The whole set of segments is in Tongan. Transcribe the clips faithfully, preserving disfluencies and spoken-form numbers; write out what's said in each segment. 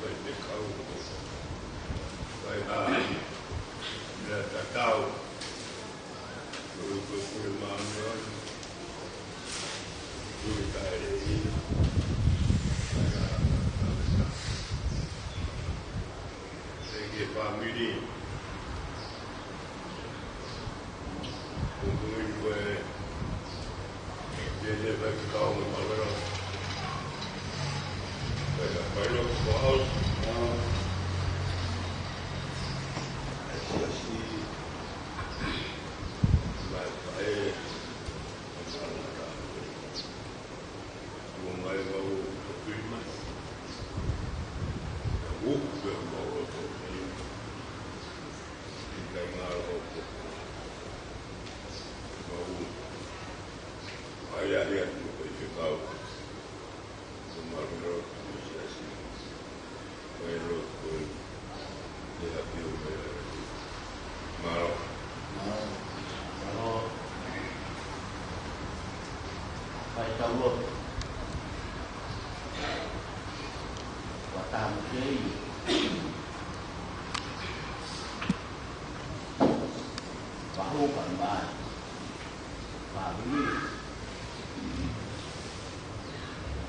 Te kau. Vai a. Ia tatau. Ko e ko e pule māmio. Pule kae lei. Vai a. Thank you, family. Fai tau lotu. Watamu kei. Wahu ka mai. Fāmili.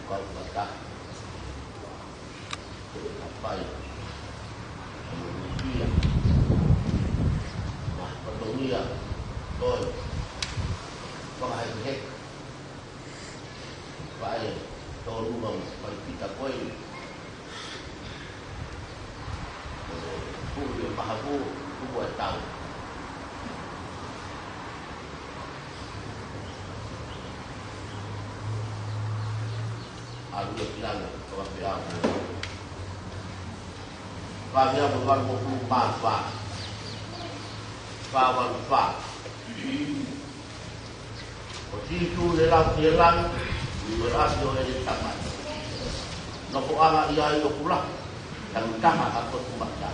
Kau kata. Kapai. Ia. Mah, patongia. Toi. Whakaheke. Pae, tolu mau pai pita koe. Puli e mahapu, kupu e tau. Alu e kilanga, toka pe apu. Pāpia mo valu mo pulu pā pā. Pā valu pā. Ko Sīsū ne lau ki he langi, ko e ʻAfio ʻo e Tamai. Nofoʻanga ia ʻi ʻoku lahi, tangi taha ʻa ko tu mata.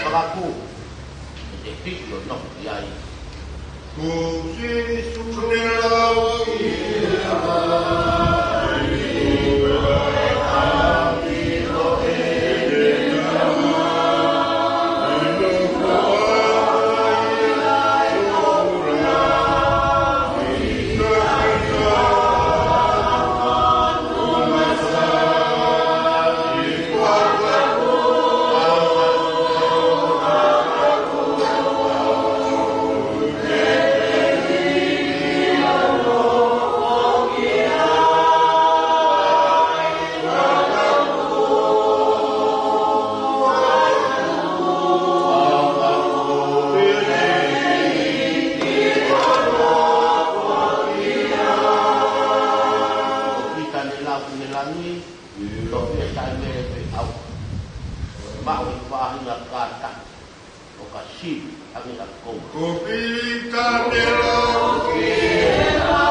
Fakakū, ʻe te hiki ʻo nofo ki ai. Ko Sīsū ne lau ki he langi. Pita ne lau ki he langi, toki e tai mele pe au. Maʻu e faʻahinga kātaki, ʻo ka sivi ange ʻa koe. Ko Pita ne lau ki he ʻO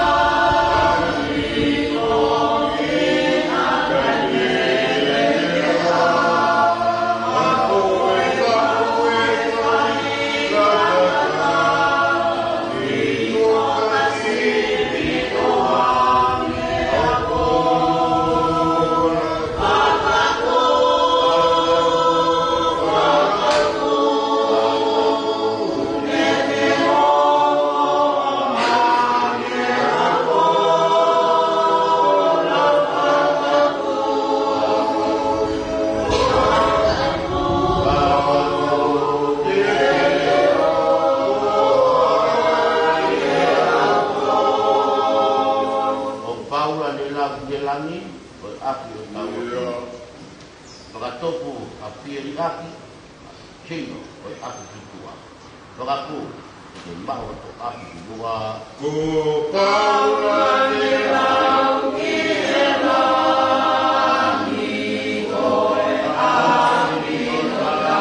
Paula ne lau ki he langi, ko e ʻAfio ʻo e Tamai. Fakatopu ʻa Piliaki, Sino, ko e ʻapi ki tuʻa. Fakakū, ʻe te maʻu ʻa e ʻapi ki tuʻa. Ko Paula ne lau ki he langi, ko e ʻapi ki tuʻa.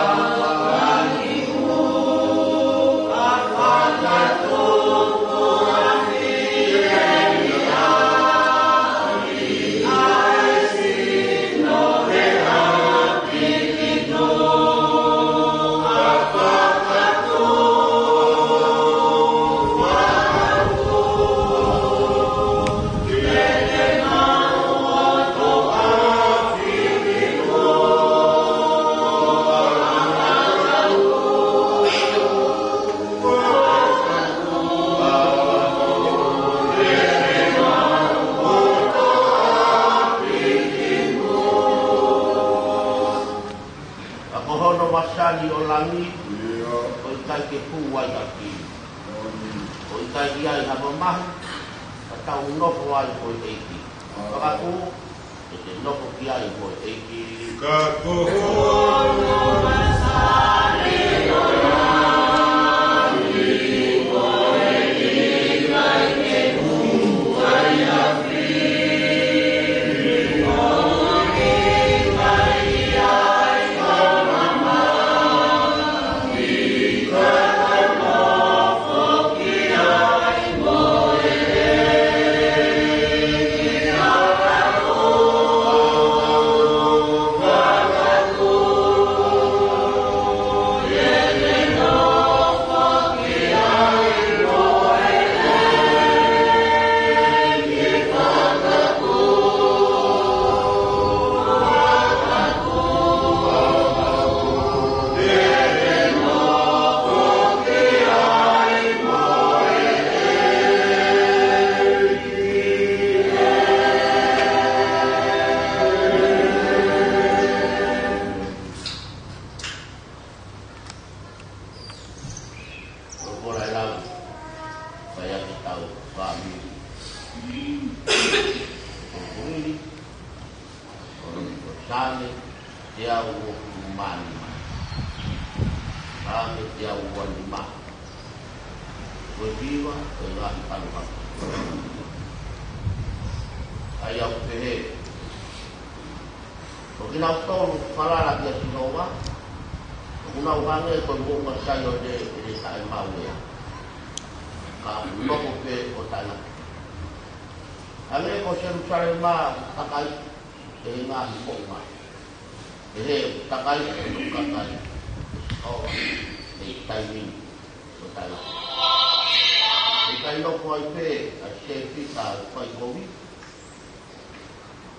ʻIo. ʻOku ʻikai ke pū ai ha kiʻi. ʻOku ʻikai ʻi ai ha mamahi, ka tau nofo ai ko e ʻEiki. Fakakū, ʻe te nofo ki ai ko e ʻEiki. Ka ko hono ʻOku ʻikai lau, ʻikai ake tau fāmili. ʻOku ʻi, ʻo no ko Sāme, teau uofulu mā nima. Sāme teau uofulu mā nima. Ko e hiva, ko e ngaahi paluhaka. ʻA ia ʻoku pehē, ko kinautolu ʻoku falala kia Sihova, ʻoku nau hangē ko e moʻunga Saione ʻe taʻemauʻea. Ka ʻoku nofo pē ʻo taʻengata. Hangē ko Selusalema ʻoku takai ʻe he ngaahi moʻunga. Pehē ʻoku takai ʻa hono kakai ʻe Sihova ʻi he taimi ni ʻo taʻengata. ʻE ʻikai nofo ai pē ʻa e tēvita ʻoku fai kovi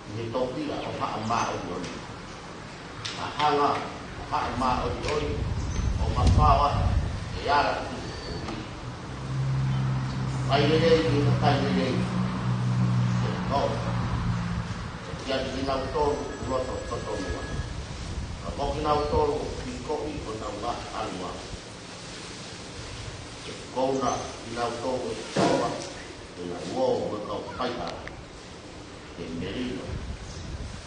ʻi he tōpila ʻo haʻa māʻoniʻoni. ʻA hanga ʻo haʻa māʻoniʻoni ʻo mafaoa e ala ʻi he kovi. Fai lelei ki he kakai lelei. ʻE tō. ʻE ʻiate kinautolu ʻoku loto totonu. Ka ko kinautolu ʻoku pikoʻi honau ngaahi ʻalu. ʻE kouna kinautolu ʻe Sihova, ʻe na uo mo e kau kaihaʻa. Ke melino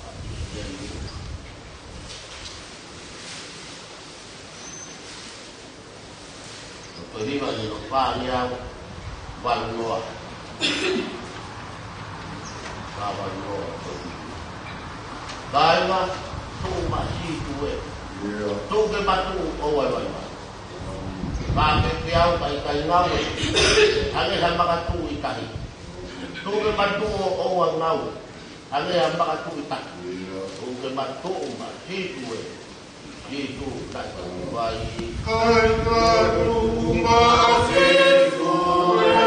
ʻa ʻIsileli. Ko e hiva ni no fā ni au valu noa. Fā valu noa. Kāinga, tuʻu maʻa Sīsū ē. ʻIo. Tuʻu ke matuʻu ʻo vaivai mai. Pā ke ke au kai kai ngau ē. Hangē ha makatuʻu ʻi tahi. Tuʻu ke matuʻu ʻo ʻoua ngau. Hangē ha makatuʻu ʻi tahi. ʻIo. Tuʻu ke matuʻu maʻa Sīsū ē. Sīsū, kai ka tuʻu vai. Kai ka tuʻu maʻa Sīsū ē.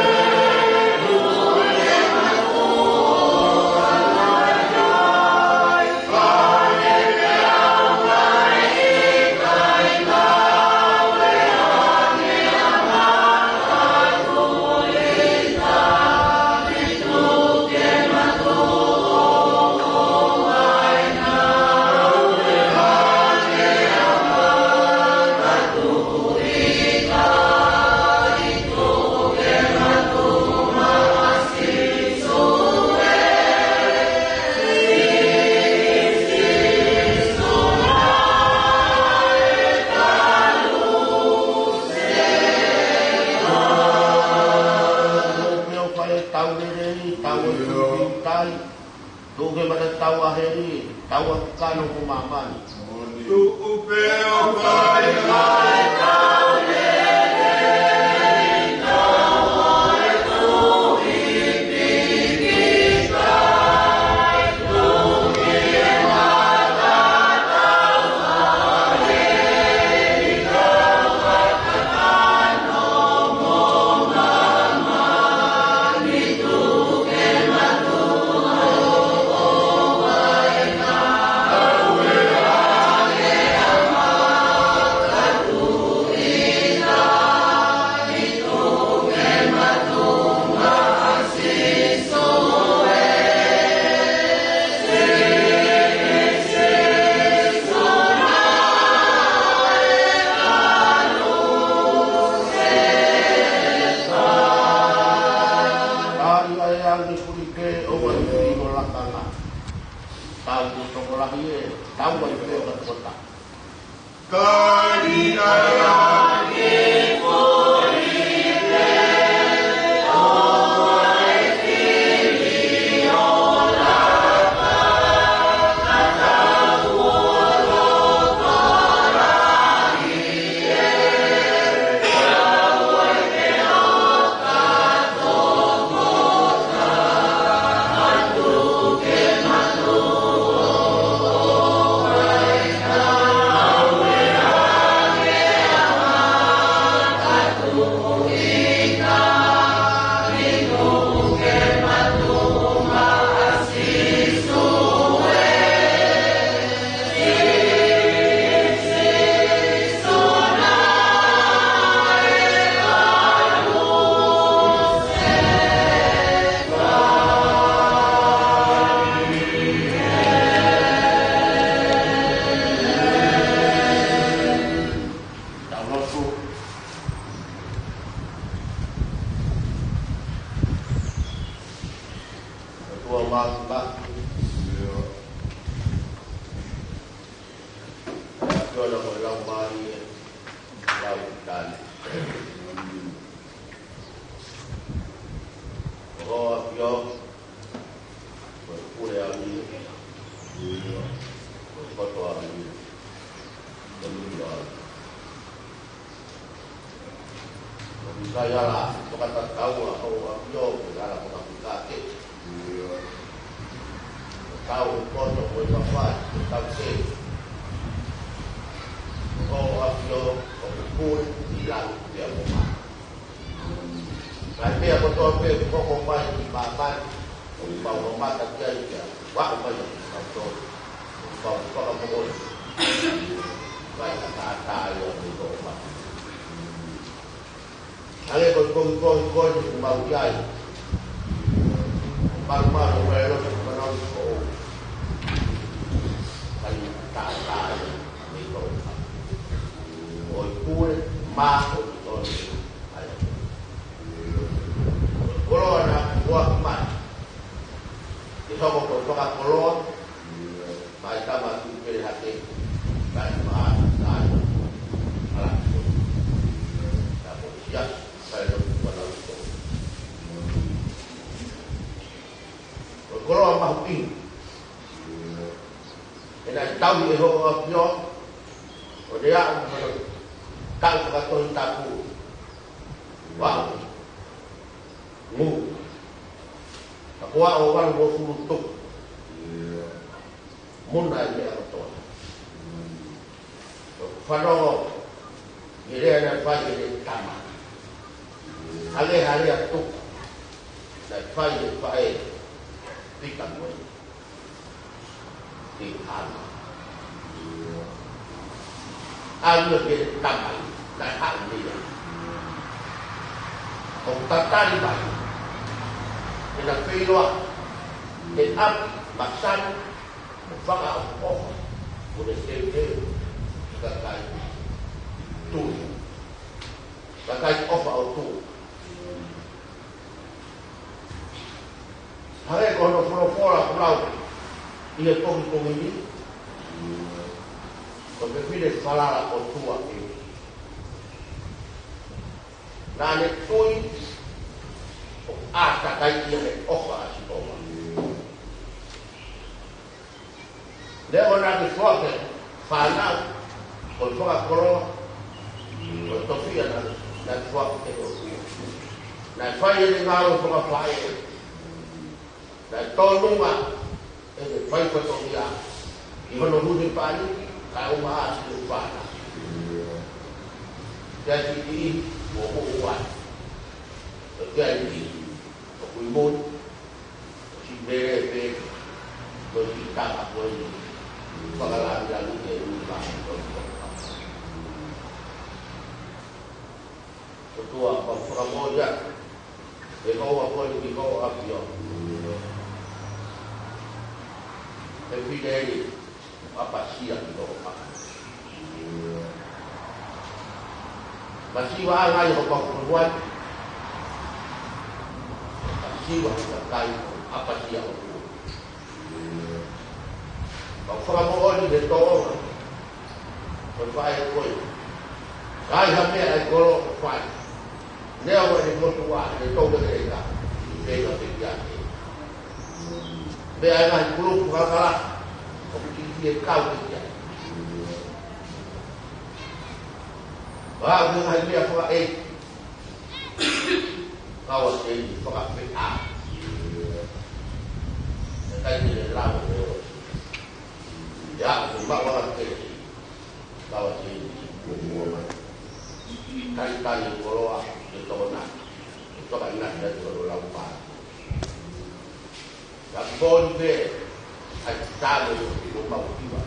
Tuʻu ke ʻo fai e tau lelei, tau e tuʻu ki utai. Tuʻu ke mata tau ʻa heli, tau ʻa kano ko māmani. Tuʻu pē ʻo fai ai e tau lelei, tau e tuʻu ki utai. Tau tokolahi e, tau ai pē o ka tokota. Tau lotu. ʻOtua Māfimafi. ʻOtua ko e Laumālie, lau tani. ʻOku ʻafio, ko e pule ʻa e ʻEiki, ko e poto ʻa e ʻEiki, ko e ʻEiki ʻa e ʻEiki. ʻOku ʻikai ala fakatatau ʻa hoʻo ʻafio ki he ala fakafekau. Ko e tau poto, ko e mafai, ko e tau sē. Ko hoʻo ʻafio, ʻoku pule ʻi langi pea mo mata. Kae meʻa kotoa pē ʻoku hoko mai ki māmani, ʻoku mau mamata ki ai pea ʻoku aʻu mai kiate kitautolu. ʻOku mau fakamoʻoni. Kae ʻatā ia mei hoʻo mata. Hangē ko e pongipongi ko eni ʻoku mau ʻi ai. Malumalu mai e loto ʻoku mau ʻi ai. Kae ʻatā ia mei hoʻo mata. Ko e pule, mo e poto, ʻa e ʻEiki. Ko e koloa naʻe foaki mai ke hoko ko e fakakoloa maʻa e tama tuʻu pele hake, kae maʻa e tama ala ko. Ka ko ia, kae no kuala ko. Ko e koloa mahuʻinga. ʻE naʻe tauhi ʻe hoʻo ʻafio, ʻo ne aʻu mo hono tau fakatohitapu. Vaʻu. Ngū. Ka ko e valu ngofulu tupu. Muna e meʻa kotoa. ʻOku fanongo ki he lea naʻe fai ʻe he tama. Hangē ha lea tupu naʻe fai ʻe he faʻē Pita mo e Tihana. ʻAlu ia ki he tamai, naʻe haʻu ia. ʻOku tatali mai ʻena feilaulau, ʻe ʻapi, masani, mo fakaʻofoʻofa, mo ne teuteu ki he kakai tui. Kakai ʻofa ʻo tuʻa. Hangē ko hono folofola ʻoku lau ʻi he pongipongi ni, ko e fefine falala ʻOtua ē. Naʻa ne tui ʻo ʻātakai ia he ʻofa ʻa Sihova. Leʻo naʻa ne foaki ki he fānau, ko e fakakoloa, ko e tofiʻa naʻa ne foaki ki he ʻOtua. Naʻe fai ʻene ngāue fakafaʻē, naʻe tōnunga ʻene fai fatongia ʻi hono hū he pani, kae ʻumaʻā ʻene fānau. Pea ʻi he ʻihi, ʻo ʻuʻua. Pea ʻi he ʻihi, ʻoku ʻi mui. Siʻi mele pē, ko e siʻi tama ko eni, fakalaulauloto e ui mai ko e ʻOtua, ʻoku mau fakamoʻoni atu, ʻe kau a ko eni ki kau a pio. ʻE fefine eni, ʻapasia ki hoʻo ʻapi. Masiva ʻa e ngaahi hopa kunuai. Masiva ʻa e kakai ʻapasia ʻOtua. Fakamoʻoni he tōʻonga ʻo e faʻē ko ē. Ka ʻi ai ha meʻa ʻa e kolo ʻoku fai, neongo ʻene motuʻa, ʻene tō meʻa ʻe ka pega pe kia ke. Meʻa ʻa e ngaahi kulupu fakakala ʻoku ʻikai ke kau pe kia. Ka ʻoku ʻi ai ha ngaahi meʻa fakaʻeiki, kau ʻa Seini fakafeʻao. ʻE ʻikai te ne lau ʻe ʻosi. ʻIo, ʻoku maʻu ʻa Seini, kau ʻa Seini. Talitali e koloa, ʻe tokona, ʻe toka ina ia te o lau pā. Ka ko ni pē, ʻai talo ʻo maʻu hiva.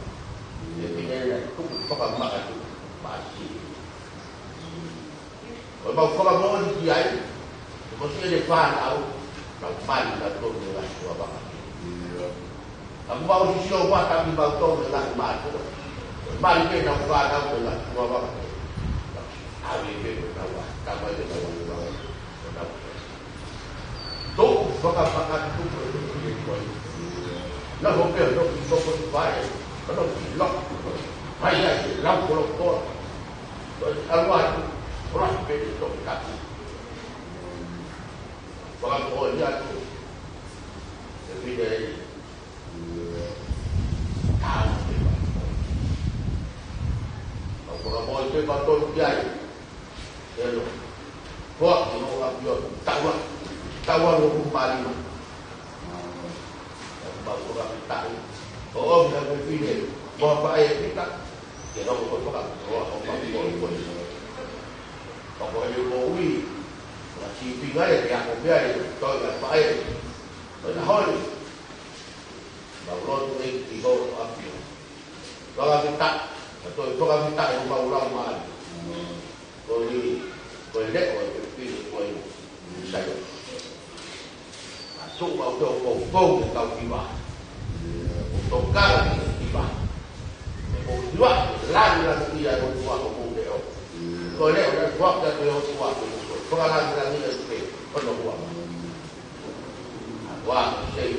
ʻE pine na tuku toka maka tuku pāsi. ʻO mau fakamoʻoni ki ai, ʻe ko siʻene fānau, nau mali na tonu e ngaahi tuʻa vaka. Ka ʻoku mau sio vata ki mau tonu e ngaahi mātuʻa. Mali pē nau fānau e ngaahi tuʻa vaka. ʻAve pē nau a, tamai pē nau a, nau a, nau a. Tō fakafakatupu e tuku e koi. Na hope no ki toko i pae, no ki lo. Mai ai, lau kolokoa. Ko e alu atu, ora pē ni tō kaki. Fakamoʻoni atu. E pine ai. Tau te pa. Fakamoʻoni te pa tonu ki ai. Elo. Hoa, ʻi hoʻo ʻapi ʻo taua. Taua no ku malima. Mau kora ki tahi. ʻO ʻomi na me pine. Mo pa e pita. Ke no ko pa ko ʻo pa ko ko. Ko ko e mo ui. Na si pinga e ke ako pea e. Toi na pa e. Toi na hoi. Mau lotu e ki hoʻo ʻapi ʻo. Fakafita. Ka toi fakafita e mau lau mai. Ko ni, ko e leʻo e pepino ko e sai. A tuʻu mau tō kou kou e kau kiva. Ko tō kara ki kiva. Ko kiva, lani lani ia ko tua ko kou leʻo. Ko e leʻo na tua kia ko e o tua ko kou. Ko lani lani ia ke, ko no ua. Ua, sei,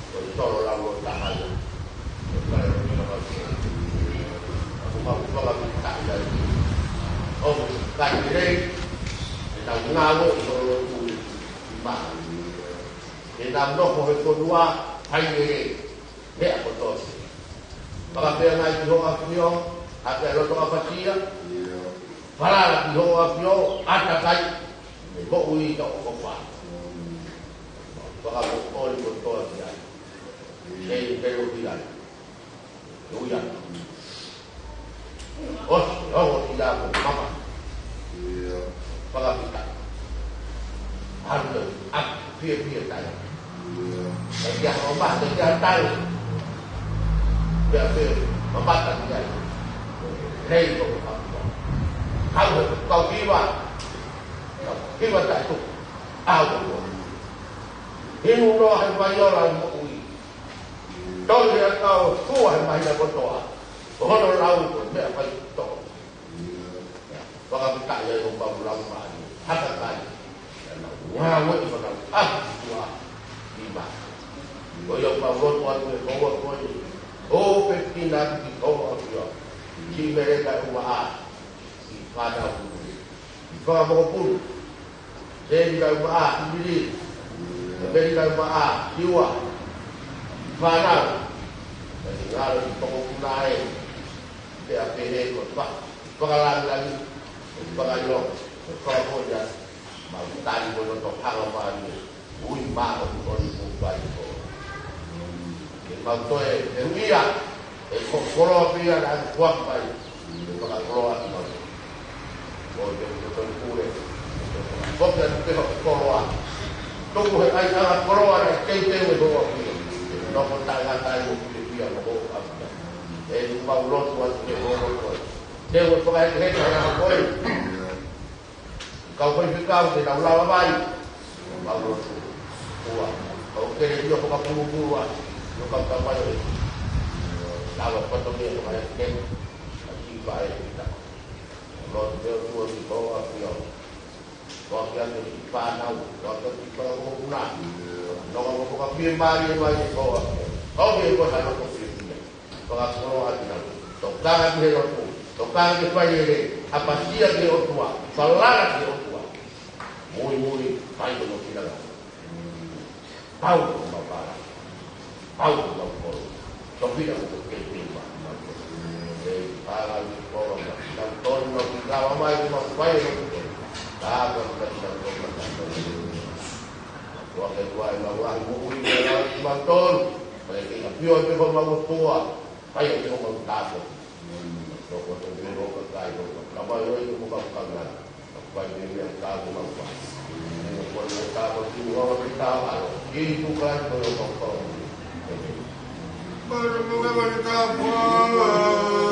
ko e solo lau o taha ia. Ko e kare o kina kau kina. Ko mau kua kau kina taha ia. ʻO, kai lei, e tau ngalo i solo lau i maha. E tau nofo he fonua, kai lei, meʻa ko tō. Fakapea nai ki hoʻo ʻapi ʻo, a ke loto a patia. Falala ki hoʻo ʻapi ʻo, ʻatakai. Mo ui ka o kofa. Fakamoʻoni kotoa ki ai. Sei pelo ki ai. Ui ai. ʻOsi, ʻo, ʻosi ia ko mama. Fakapita. Haru, a, pia, pia tai. Te kia o ma, te kia tai. Pia, pia, mamata ki ai. Rei ko ka. Kau, kau kiva. Kau kiva tai tu. Au ko. Hinu noa he vai ora mo ui. Tolu he ʻakau fua he mahina kotoa. Ko hono lau ko e meʻa fai toko. Fakapita ia i o pau lau mai. Haka kai. Ia na ua ue i mana a tua. Ima. Ko ia pau lotu atu e koua ko e. O pe kina ki koua ki o. Ki Mereka uma a. Ki fana. Ki fana mokopulu. Teni kai uma a, Kimili. Teni kai uma a, Kiua. Fānau. Teni ngalo i toko kuna e. Pea pehē ko fa. Fakalāngilangi. Fakailo. Fakamoja. Mau tali mo no to hanga mani. Ui mā o ni o ni mo kai ko. Ke mau toe, e uia. E ko koloa pia na kuak mai. Ke fakakoloa ki mau. Ko te ko te kule. Ko te ko te koloa. Tuku he ʻai ʻa koloa na kei te me koloa pia. No ko tai ha tai mo kule pia mo ko ʻapi. E ni mau lotu atu ke ko lotu atu. Te ko fakahekehekeʻi ha koe. Kau faifekau ke nau lava mai. Mau lotu. Ua. Kau kele io ko ka pulupulu a. Io kau tau mai o e. Lava pato mea ko ka e ke. A ki pa e kita. Lotu te o tua ki ko a pia. Ko a pia ke ki pa nau. Ko a pia ki pa ko una. No ka ko ka pia mari e mai ko a pia. Kau ke ko sa no ko pia pia. Fakakoloa ʻa kinautolu. Tokanga ki he lotu. Tokanga ki he fai lelei. ʻApasia ki he ʻOtua. Falala ki he ʻOtua. Muimui, fai hono finangalo. Pau homau palani. Pau homau koloa. Tokina mo ke kei pima. Ei, pala ni kolo na. Nau tonu na ki kava mai ki mau fai hono kolo. Ka ko na ki nau tonu na ka tonu. Tua ke tua e mau ahi moʻui ke lau ki mau tonu. Pea ke ka pio te ko mau tua. Fai ʻa e ʻofa ʻoku tāpuaki. Toko toko toko kai toko. Ka mai ʻo i toko mau kaunga. Fai ʻa e meʻa ʻoku tāpuaki mau fai. Ko e meʻa tāpuaki ʻoku ʻofa ke tāpuaki. ʻI tuka ko e ʻofa ʻoku tāpuaki. Mālō, mālō, mālō, tāpuaki.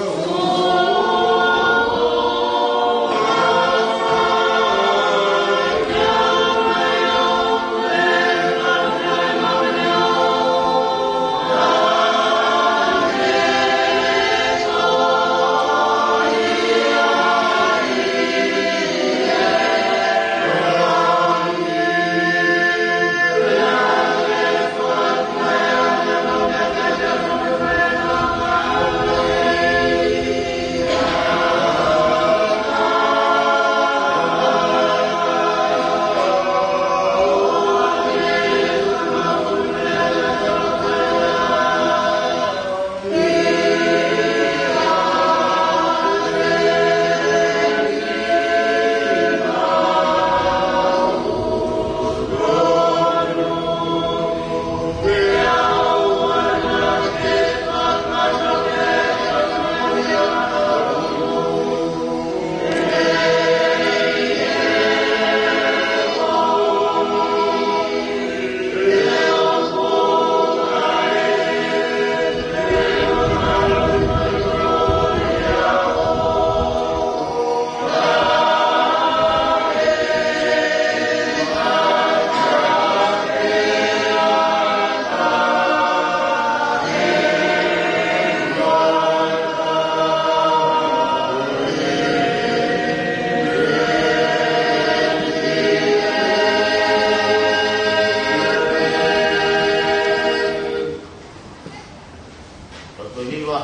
Toko hiva,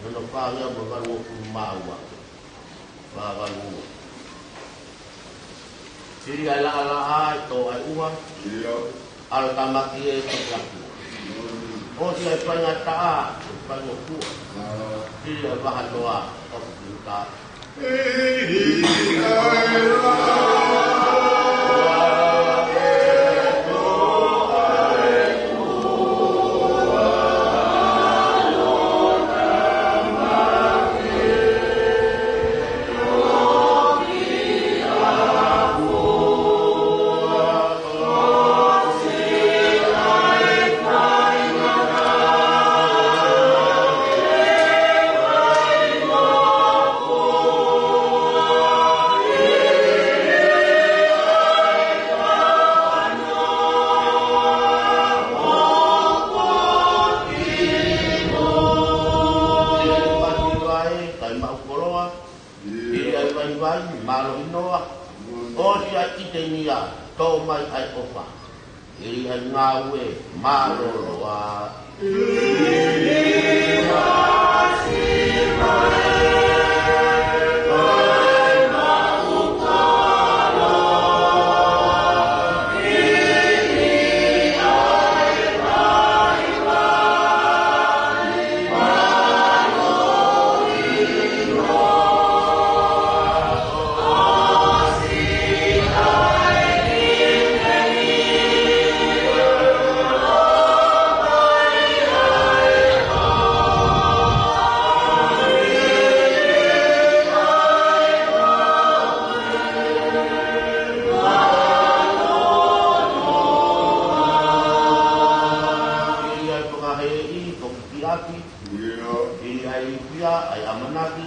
hono fāngeau mo e valungofulu mā ua. Vā valu ua. Sili ai laʻalaʻā ʻi tō ai ua. ʻIo. ʻAlo tamaki e ki aku. ʻOsi ai faingataʻa, faingofua. Sili ai vahanoa, ʻoku ki uta. Sili ai vaivai, kae maʻu koloa. Sili ai vaivai, mālohi noa. ʻOsi ai ʻitenia, tō mai ai ʻofa. Sili ai ngāue, mālōlō ā. Sili ai tonga he i, tonga ki api. ʻIo. Sili ai pia, ai ʻamanaki.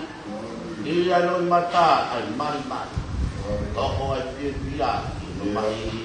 Sili ai loʻimata, ai malimali. Toko ai fiefia, ʻi hono mahi.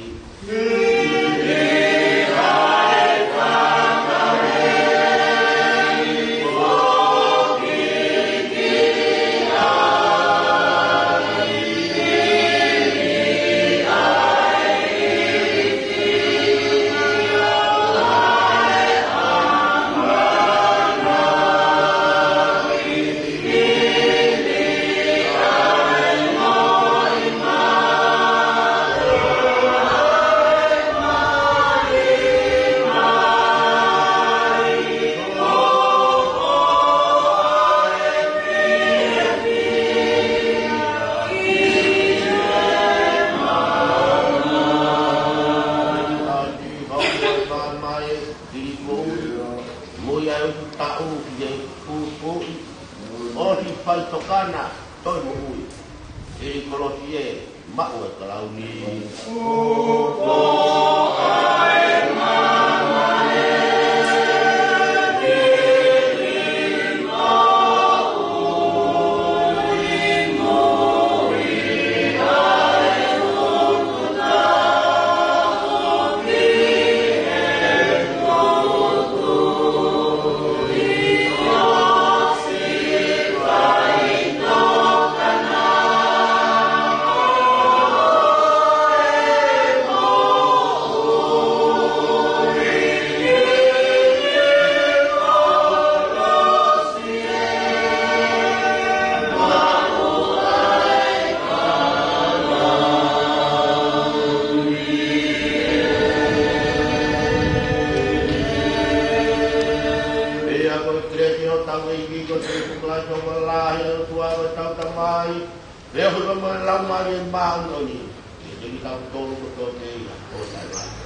Hili ʻeku moʻui ʻa e ʻū taʻu ki he pupuʻi, ʻosi faitokanga toe moʻui. Hili kolosi ē, maʻu e kalauni. Pea ko e kelesi ʻa hotau ʻEiki ko Sīsū Kalaisi, ʻofa lahi ʻa e ʻOtua ko ʻetau Tamai, pea ʻofa mo e Laumālie Māʻoniʻoni, ke ʻiate kitautolu kotoa pē ia ʻo taʻengata.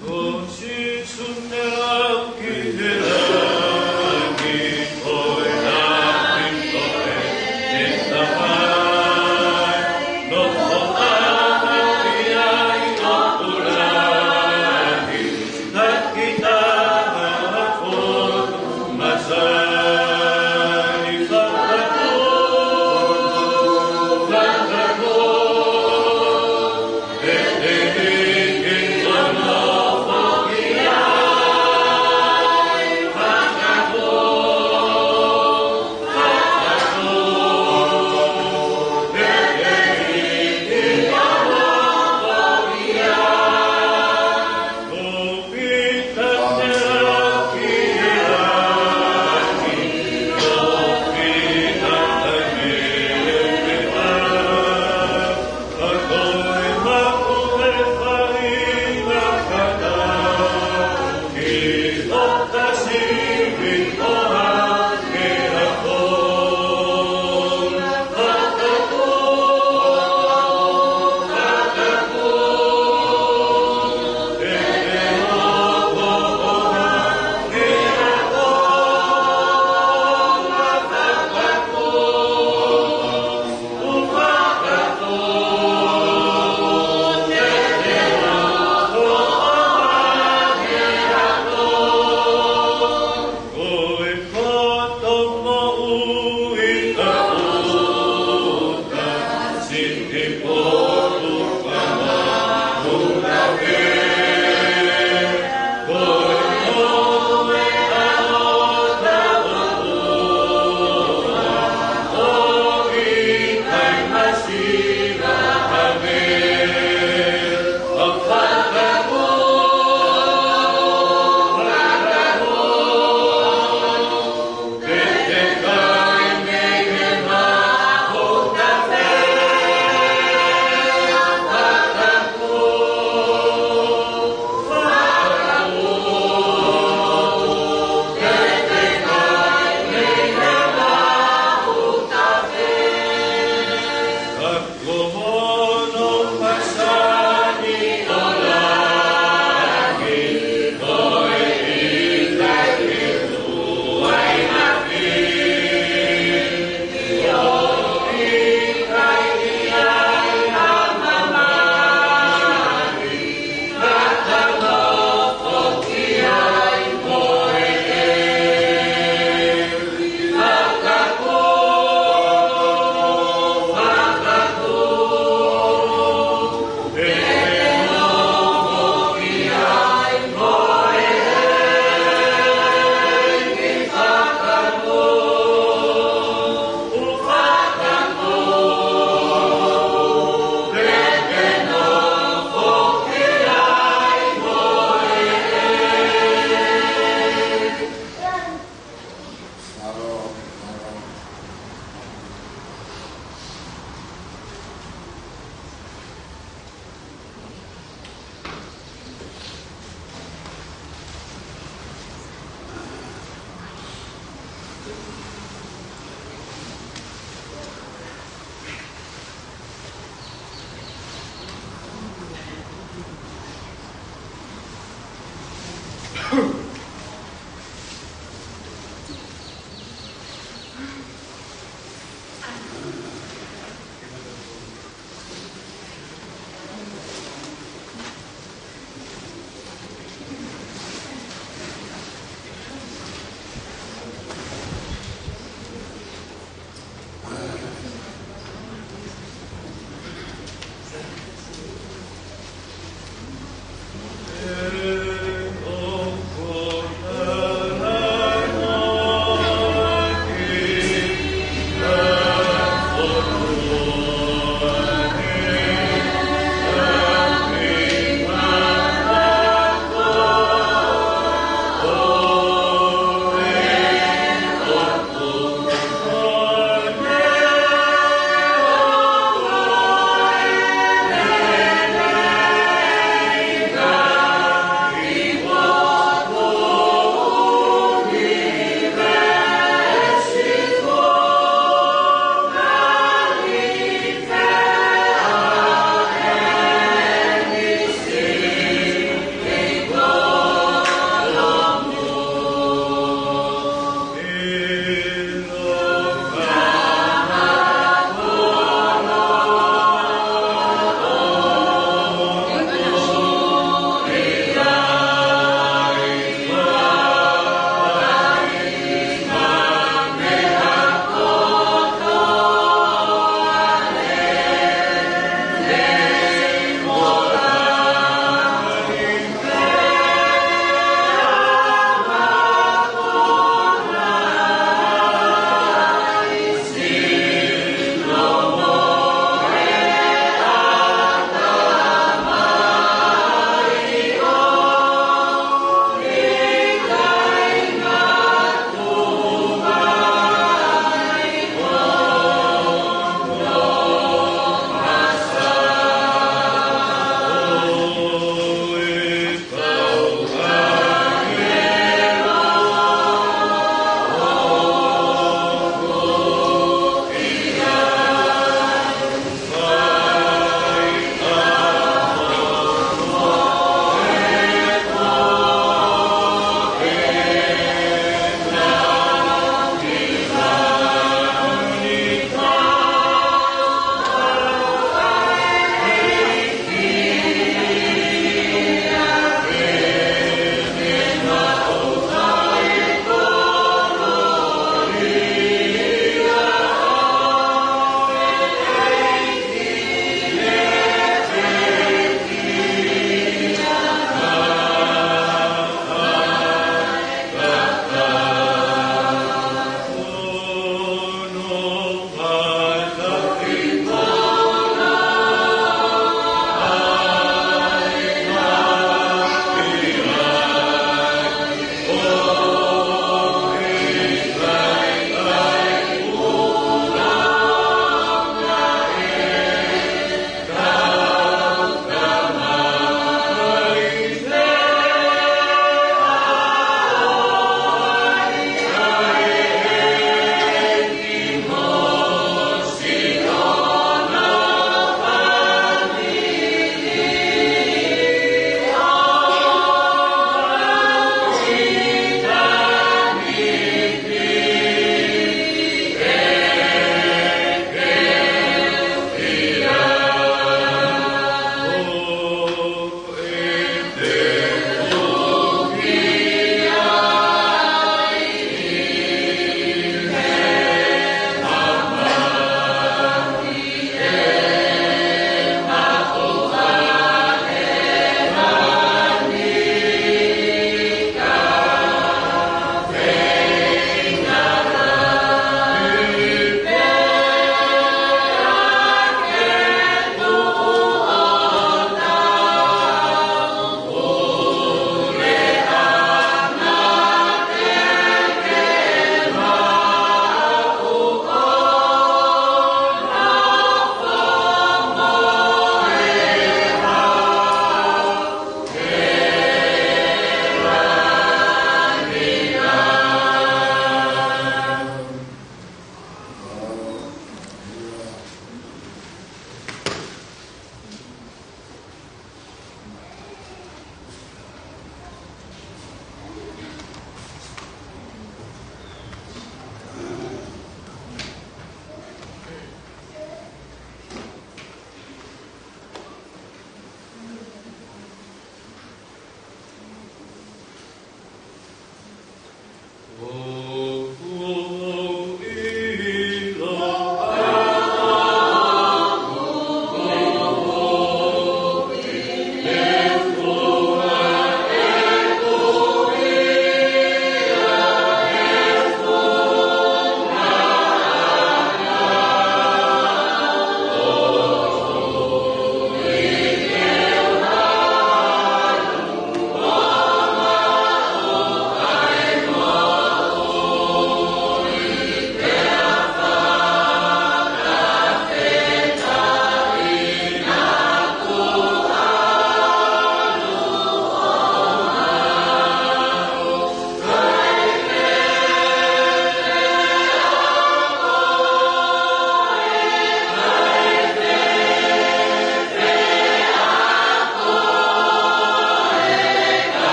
Ko Sīsū ne lau ki he langi, ko e langi ko ē ne tamai, nofo ʻaupito ai ʻo tulahi, taki taha ʻo masani fakatō, fakatō.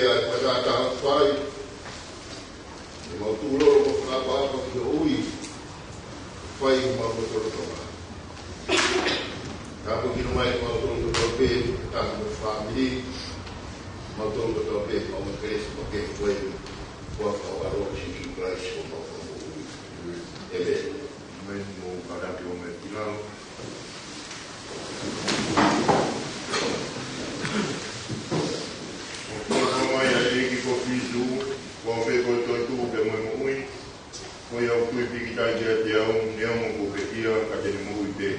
ʻa e fakataha fai, ʻemau tukulolo mo fakaʻapaʻapa ki hoʻo ui, fai homau lotolotonga. Tāpuekina mai kimautolu kotoa pē, taha mo e fāmili, kimautolu kotoa pē, mau kelesi mo ke fai, ʻi he huafa ʻo ho ʻAlo ko Sīsū Kalaisi ko homau Fakamoʻui. ʻĒmeni. ʻĒmeni. Mou kātaki ʻo mei ki lalo. ʻOku ou ʻofa mai ʻa e ʻEiki ko Sīsū, ʻoku pē ko e toetuʻu pea mo e moʻui, ko ia ʻoku tui pīkitai kiate au, neongo kuo pekia, ka te ne moʻui pē.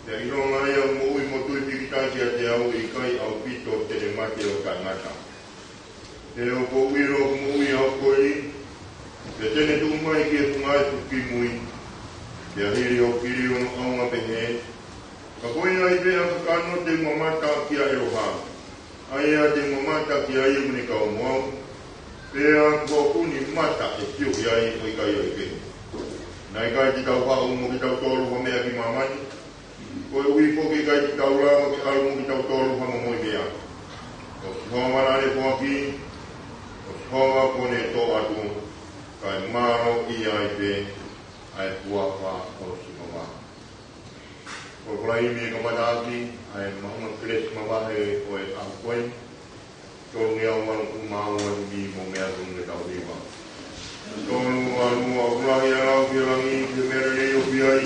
Pea ʻilonga ia ʻoku moʻui mo tui pīkitai kiate au, ʻe ʻikai ʻaupito te ne mate ʻo taʻengata. He ʻoku ou ʻilo ʻoku moʻui ʻa hoku koli, pea te ne tuʻu mai ki he funga efu kimui, pea hili hoku kili hono ʻaonga pehē. Ka ko ia ai pē ʻa kakano te u mamata kia ʻEloha, ʻa ia te u mamata kia ia mo ne kau mo au, pea ko hoku ni mata ʻe sio ki ai ʻo ʻikai ʻo ʻikai. Naʻe ʻikai te tau haʻu mo kitautolu ha meʻa ki māmani, koeʻuhi foki ʻikai te tau lava ke ʻalu mo kitautolu ha momoʻi meʻa. Ko Sihova naʻa ne foaki, ko Sihova kuo ne toʻo atu, kae mālōʻia ai pē ʻa e huafa ʻo Sihova. Ko e kolaimi e kamataʻaki ʻa e maʻunga kelesi mavahe ʻo e ʻaho ko eni. Tolu ngeau valungofulu mā ua, himi mo e meʻa tonu ke tau hiva. Tolu, ua, ua, ʻoku lahi ʻa e lau ki he langi, ki he meʻa lelei ʻoku ʻi ai.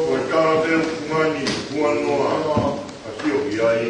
Ko e tala pē ʻoku fungani, huanoa, ka sio ki ai.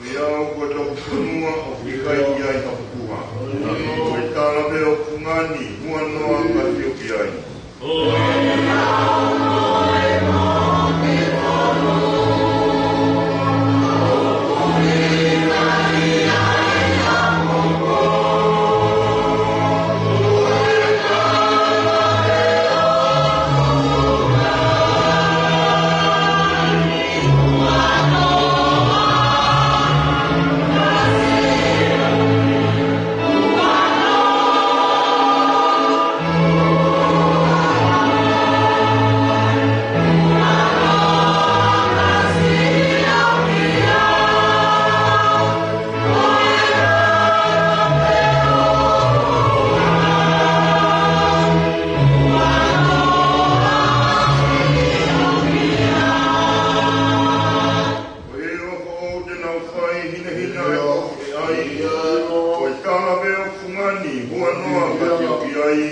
Meʻa au ko e toki fonua ʻoku ʻikai ʻi ai ha pupuha. Ko e tala pē ʻoku fungani, huanoa ka sio ki ai. Ko e ʻofa ʻoku te nau fai hinehina ʻe ʻai. Ko e tala pē ʻoku fungani, huanoa ka sio ki ai.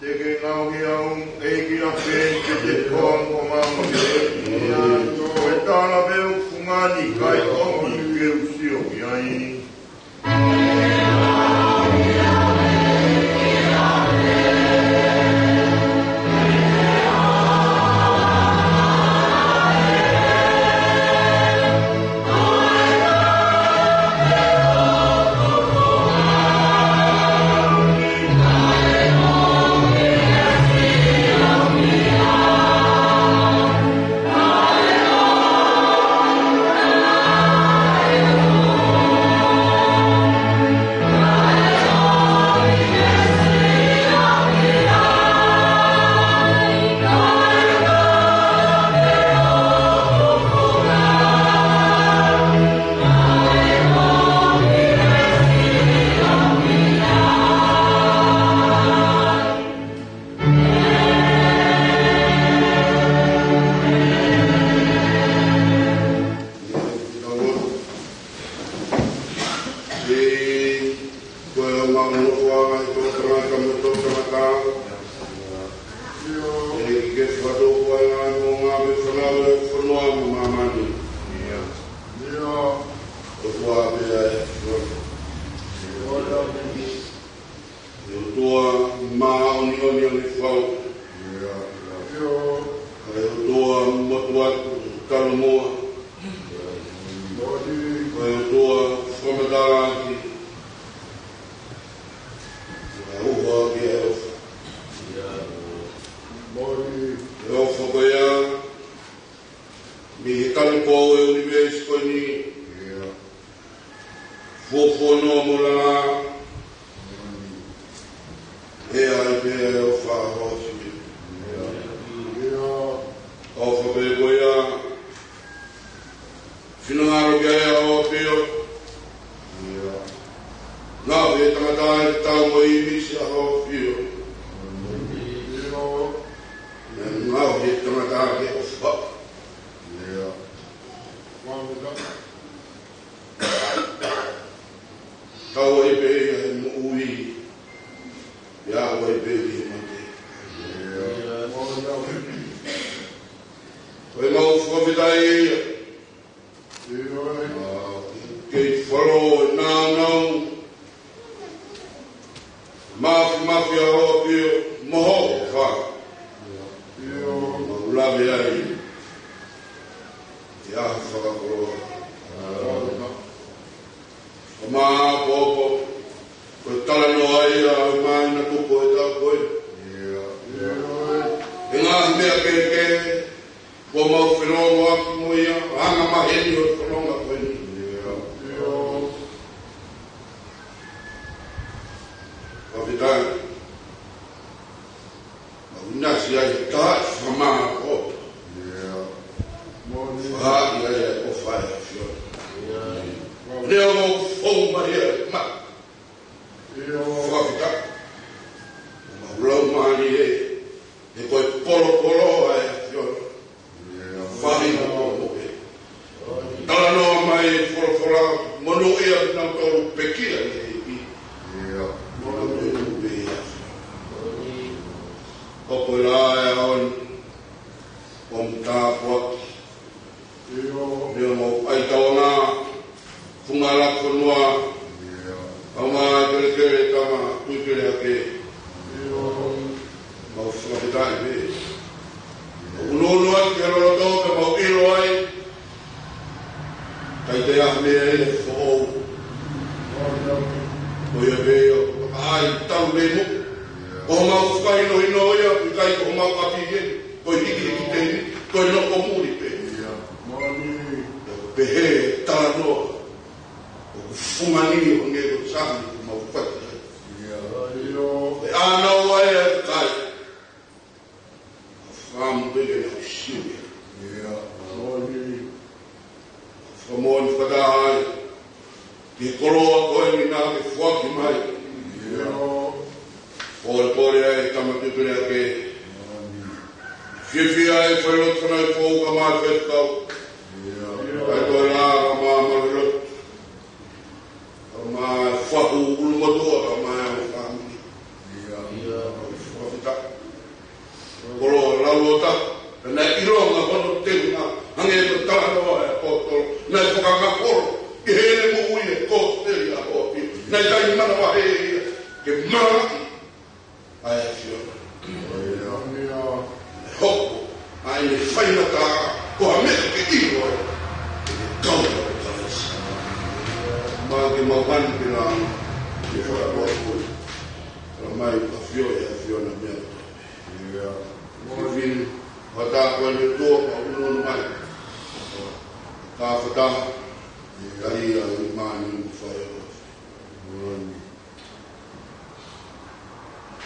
Te ke ngaohi au, ʻEiki, ʻa pē ke te hoa mo maama pē. Ko e tala pē ʻoku fungani kae ʻomi ke u sio ki ai. Kae ʻOtua motuʻa atu, talu muʻa. Kae ʻOtua fakamatalaʻaki, kae ʻuha ki he ʻofa. ʻOfa ko ia mei he kalipou ʻo e ʻunivēsi ko eni. Fuofua noa mo lala. ʻE ʻi ai pē ʻa e ʻofa ʻa hoʻo ʻAfio. ʻOfa pē ko ia. Finangalo ki ai ʻa hoʻo ʻAfio. Ngaohi e tangata ʻi he tau mo e ʻīmisi ʻa hoʻo ʻAfio. Ngaohi e tangata ke ʻofa. Tau ai pē ia he moʻui, pea aʻu ai pē ki he mate. Ko e mau fakafetaʻi ia. Kei falo e nāunau mafimafi ʻa hoʻo ʻAfio mo hoʻo ʻofa. Mau lave ai ʻi he ʻaho fakakoloa. Ko e mau ʻapoʻapo, ko e talanoa ia ʻo e māhina tupu ʻo e taʻu ko eni. ʻI he ngaahi meʻa kehekehe kuo mau feʻiloaki mo ia, anga maheni ʻo e fononga ko eni. Fakafetaʻi. Mau ʻinasi ai he taʻu fakamāʻopoʻopo. Faʻa ʻi ai ʻa e ʻofa ʻa e ʻAfiona. Leo mau fou mai ai, ma. Fakafetaʻi. Mau lau mālie, he ko e polopolo ʻa e ʻAfiona. Fai na mau moke. Talanoa mai e folofola, monūʻia kinautolu pekia ʻi he ʻEiki. Monūʻia pē ia. Ko e lā ʻo e ʻaho ni, ʻoku mau tāpuaki. Leo mau ʻai tauanga, funga la fonua. Tama kelekele, tama kui kele hake. Mau fakafetaʻi pē. ʻOku nounou atu ki he loloto pea mau ʻilo ai. Kai te ʻi ai ha meʻa ia foʻou. Ko ia pē ia, ʻai tau lemu. Ko homau fakahinohino ia, ʻikai ko homau ʻapi ia. Ko e hikihiki teni, ko e nofo muli pē. Pehē talanoa. ʻOku fungani ʻo nge ko sami ʻoku mau fai ai. ʻE ʻanau ai ʻa e kai. Famu pē ke na usiu. Fakamoʻoni fakataha ai ki he koloa ko eni naʻa ke foaki mai. Polepole ai tama pepele ake. Fiefia ai fai lotu fanau foʻou kae ʻumaʻā e faifekau. Kae toe lā kae ʻumaʻā e lotu. Kae ʻumaʻā e fahu ʻulumotuʻa kae ʻumaʻā e fāmili. Fakafetaʻi. Koloa laulota, naʻe ʻilonga hono teunga, hangē ko e talanoa ʻa e ʻaposetolo, naʻe fakangakolo ʻi heʻene moʻui e kosipeli ʻa hoʻo ʻAfio. Naʻe ʻikai manavahē ia ke malaki ʻa e ʻAfiona. Naʻe hoko ʻa ʻene faingataʻa ko ha meʻa ke ʻilo ai ʻene kau ʻa Kalaisi. Mau ke mau mani ke la ke fakakoa koe. Tala mai ʻAfio, ʻe ʻAfiona meʻa. Ia. Fifili, fata ko eni tua, ka uno mai. Ka fata, ia ia i mani mo fai o. Mani.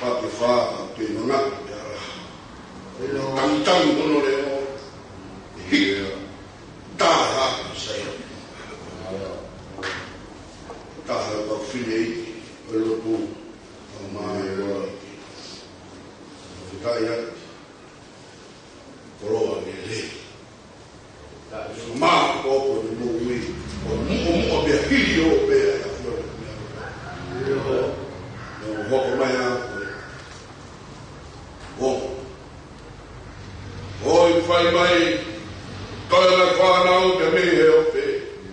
Pake fa, ke nanga, ia. Ia. Tangitang hono leo. Ia. Taha, sai. Ia. Taha, ka fili, o lotu. Ka mai, ia. Ka ia. Koloa lelei. Mā ko ko ni moʻui. Ko muʻomuʻa pea hili ʻo pea. Nō hoko mai a koe. Ko. Ko i fai mai. Ko e mai fānau ke mei he ʻope.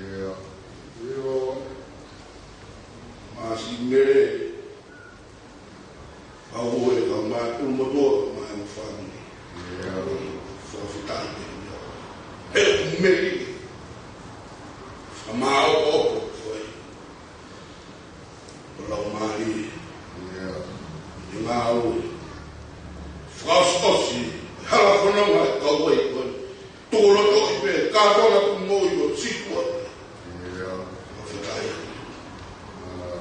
Ia. Mā si mele. Kau ue, kau mai, ʻulumotuʻa, meli. Ka māʻopoʻopo ko e ʻo lau mālie. ʻIo. ʻI he ngāue. Fakaʻosiʻosi, hala fononga e kau ai ko e. Tuku loto i pē, ka kona ku mo i o sikua. ʻIo. Fakafetaʻi. ʻA,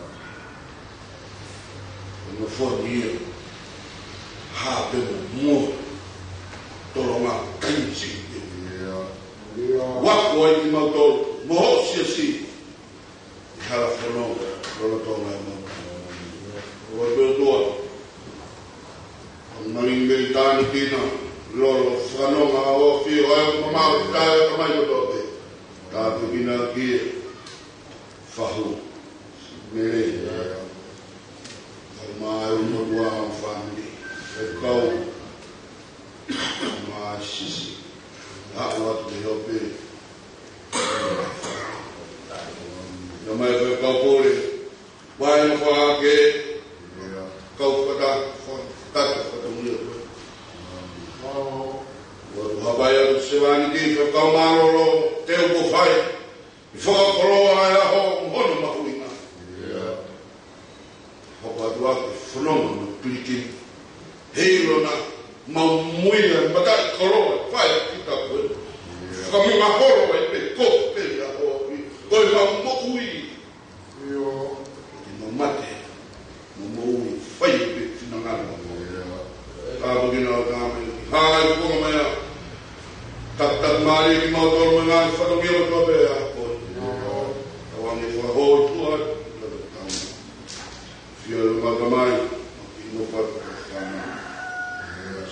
ʻo no fo ni e. Ha pe mo mo. Tolonga kainsi. ʻIo. ʻIo. Wako ai ki mau tolu, mo ho siasi. ʻI hala fononga, lolotonga e mau. ʻOtua. ʻO mangi mei tāni kina, lolo, fanonga, ʻo fio, ʻo e mamau, tae, ka mai kotoa pē. Tāpuekina ki he fahu, mele, ʻa e ʻOtua mo e fāmili. E kau, ma sisi, ʻa ua te hope. Ka mai ko e kau pole, vai na fa ke, kau fata, fata, fata mui. Ua tu hapai atu sevāniti, fai kau mālōlō, te u ko fai. ʻI fakakoloa e ʻaho, hono mahuʻinga. Hoko atu ʻa e fononga mo e pilikimi. Heiʻilo na, mau mui ʻa e mataʻikoloa, fai kita ko e. Fakamunga holo ai pē, ko pē ʻa ʻoku. Ko e mau moʻui. ʻIo. Ke mau mate. Mau moʻui, fai pē finangalo. Tāpuekina ʻo tāme. Hai, ko mai ā. Tap, tap, mālie ki mau tolu mo e ngaahi fatongia ʻo tō pē ʻa ko. ʻIo. Tauange fakahōtua. Fia lo mata mai, ʻi no fata kama.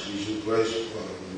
Sīsū Kalaisi, fata kama.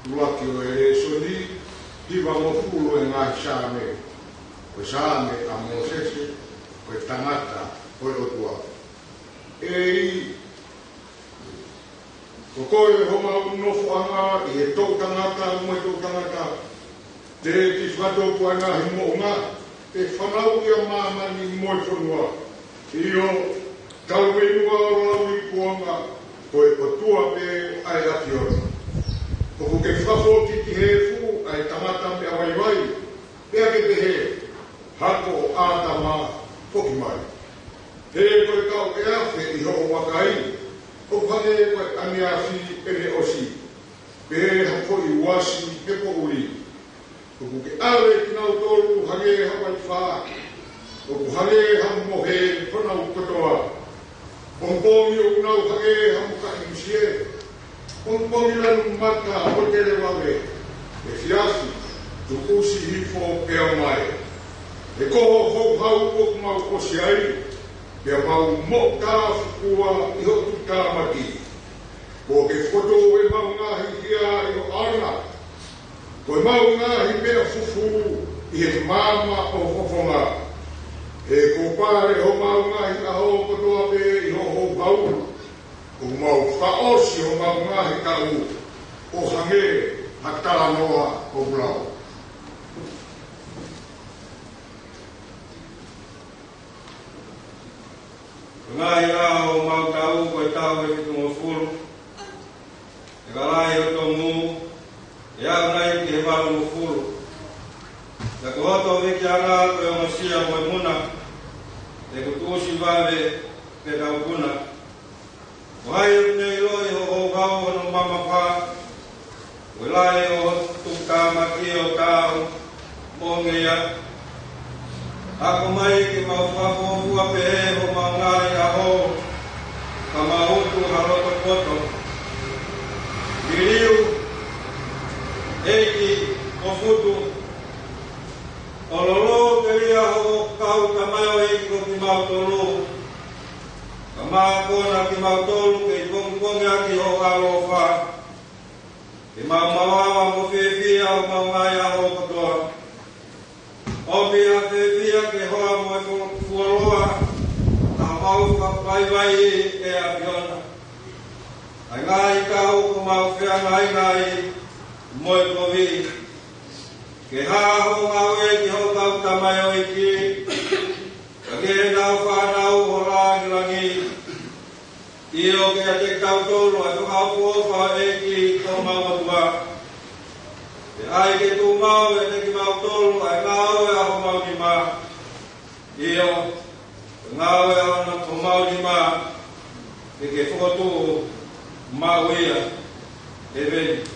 ʻUluaki ʻo e lēsoni, hivangofulu ʻo e ngaahi Saame. Ko e Saame ʻa Mōsese, ko e tangata ʻo e ʻOtua. ʻEiki, ko koe homau nofoʻanga ʻi he toʻutangata mo e toʻutangata, teʻeki fakatupu ʻa e ngaahi moʻunga. ʻe fanauʻi ʻa māmani mo e fonua. ʻIo, talu mei muʻa ʻo lauikuonga, ko e ʻOtua pē ʻa e ʻAfiona. ʻOku ke fakafōkituki he efu ʻa e tangata meʻa vaivai, pea ke pehē, Hako ʻo ʻĀtama, foki mai. He ko e kau ʻe afe ʻi hoʻo vakai, ʻoku hangē ko e ʻaneafi ʻene ʻosi, pe ha foʻi uasi he poʻuli. ʻOku ke ʻave kinautolu hangē ha vaifā, ʻoku hangē ha mohe honau kotoa. Pongipongi ʻoku nau hangē ha mukaʻi musie, pongipongi lanu mata ʻo televave, efiafi, tuʻusi hifo pea mae. He ko hoʻo houhau ʻoku mau ʻosi ai, pea mau moʻuta fukua ʻi hoʻo tuʻutāmaki. Kuo ke fokotuʻu ʻemau ngaahi hia ʻi ho ʻaonga, ko ʻemau ngaahi meʻa fufū ʻi he maama ʻo ho fofonga. He kuo pale homau ngaahi ʻaho kotoa pē ʻi hoʻo houhau, ʻoku mau fakaʻosi homau ngaahi taʻu ʻo hangē ha talanoa ʻoku lau. Ko e ngaahi ʻaho ʻo homau taʻu ko e taʻu ʻe fitungofulu. ʻE ka lahi hoto ngū, ʻe aʻu nai ki he valungofulu. Pea ko hoto vikeʻanga ko e ongosia mo e muna, ʻe kuo tuʻusi vave pea taupuna. Ko hai ʻoku ne ʻiloʻi hoʻo houhau hono mamafa, ko e lahi ʻo ho tuʻutāmaki ʻo taau mo e ngeia. Ako mai ke mau fakafuofua pehē homau ngaahi ʻaho, ka mau utu ha loto poto. Liliu, ʻEiki, ko Futu, ʻo lolou telia hoʻo kau tamaioʻeiki ko kimautolu. Ka mākona kimautolu kei pongipongi ʻaki hoʻo ʻaloʻofa. Ke mau maʻu ʻa e fiefia ʻo homau ngaahi ʻaho kotoa. ʻOpi ha fiefia ke hoa mo e fu-, fuoloa ʻa homau fa-, vaivai ʻe ʻAfiona. ʻA e ngaahi taʻu kuo mau feangaingai mo e kovi. Ke hā hoʻo ngāue ki hoʻo kau tamaioʻeiki, ka ke nau fānau ʻo langilangi. ʻIo, ke ʻiate kitautolu ʻa e fakaʻofoʻofa ʻo e ʻEiki ko homau ʻOtua. Ke ʻai ke tuʻu maʻu ʻiate kimautolu ʻa e ngāue ʻa homau nima. ʻIo, ke ngāue ʻa homau nima, ke ke fokotuʻu maʻu ia. ʻEmeni.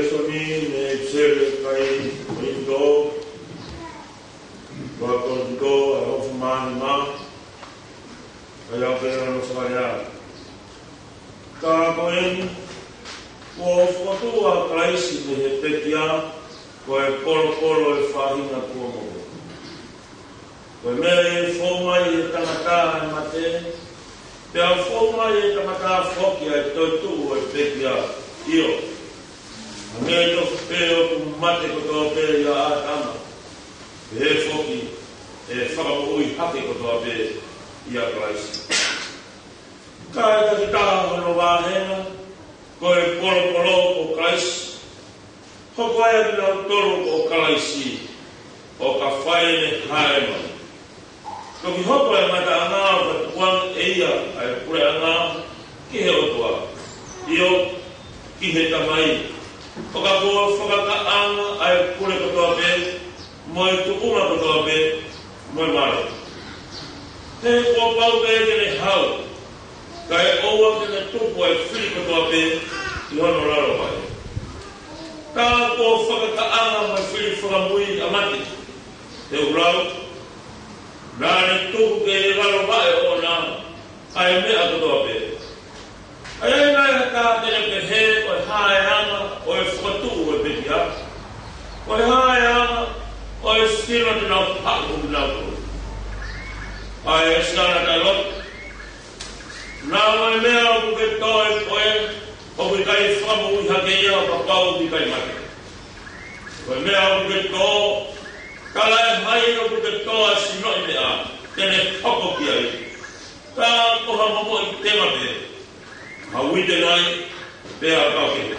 Soni ne sele kai window, wa konto a hofu mani ma, a ya pe na no sa ya. Ka ko eni, kuo fokotuʻu ʻa Kalaisi mei he pekia, ko e polopolo ʻo e faʻahinga kuo moʻui. Ko e meʻa ʻe fou mai ʻe he tangata ʻa e mate, pea fou mai ʻe he tangata foki ʻa e toetuʻu ʻo e pekia. ʻIo, hangē tofu pē ʻoku mate kotoa pē ʻia ʻĀtama, pehē foki ʻe fakamoʻui hake kotoa pē ʻia Kalaisi. Ka ʻe taki taha hono vāhenga, ko e polopolo ko Kalaisi. Hoko ai ʻa kinautolu ko Kalaisi, ʻo ka fai ʻene hae mai. Toki hoko ʻa e ngataʻanga ʻo ka tukuange ʻe ia ʻa e puleʻanga ki he ʻOtua, ʻio, ki he Tamai. ʻO ka kuo fakakaʻanga ʻa e pule kotoa pē, mo e tuʻunga kotoa pē, mo e mālohi. He kuo pau pē ke ne hau, kae ʻoua ke ne tupu ʻa e fili kotoa pē ʻi hono lalo vaʻe. Tā kuo fakakaʻanga mo e fili fakamui ʻa mate, he ʻoku lau, naʻa ne tuku ki he lalo vaʻe ʻoʻona ʻa e meʻa kotoa pē. ʻA ia ʻe ʻi ai ha taha te ne pehē ko e hā ʻa e anga ʻo e fokotuʻu ʻo e pekia? Ko e hā ʻa e anga ʻo e sino te nau haʻu ʻo nau tuʻu? ʻA e siana taʻelotu, naʻa mo e meʻa ʻoku ke tō ʻi he poe, ʻoku ʻikai fakamoʻui hake ia ʻo kapau ʻoku ʻikai mate. Ko e meʻa ʻoku ke tō, talaʻehai ʻoku ke tō ʻa e sinoʻi meʻa te ne hoko ki ai. Ka ko ha momoʻi tenga pē, ha uite nai, pea kau kehe.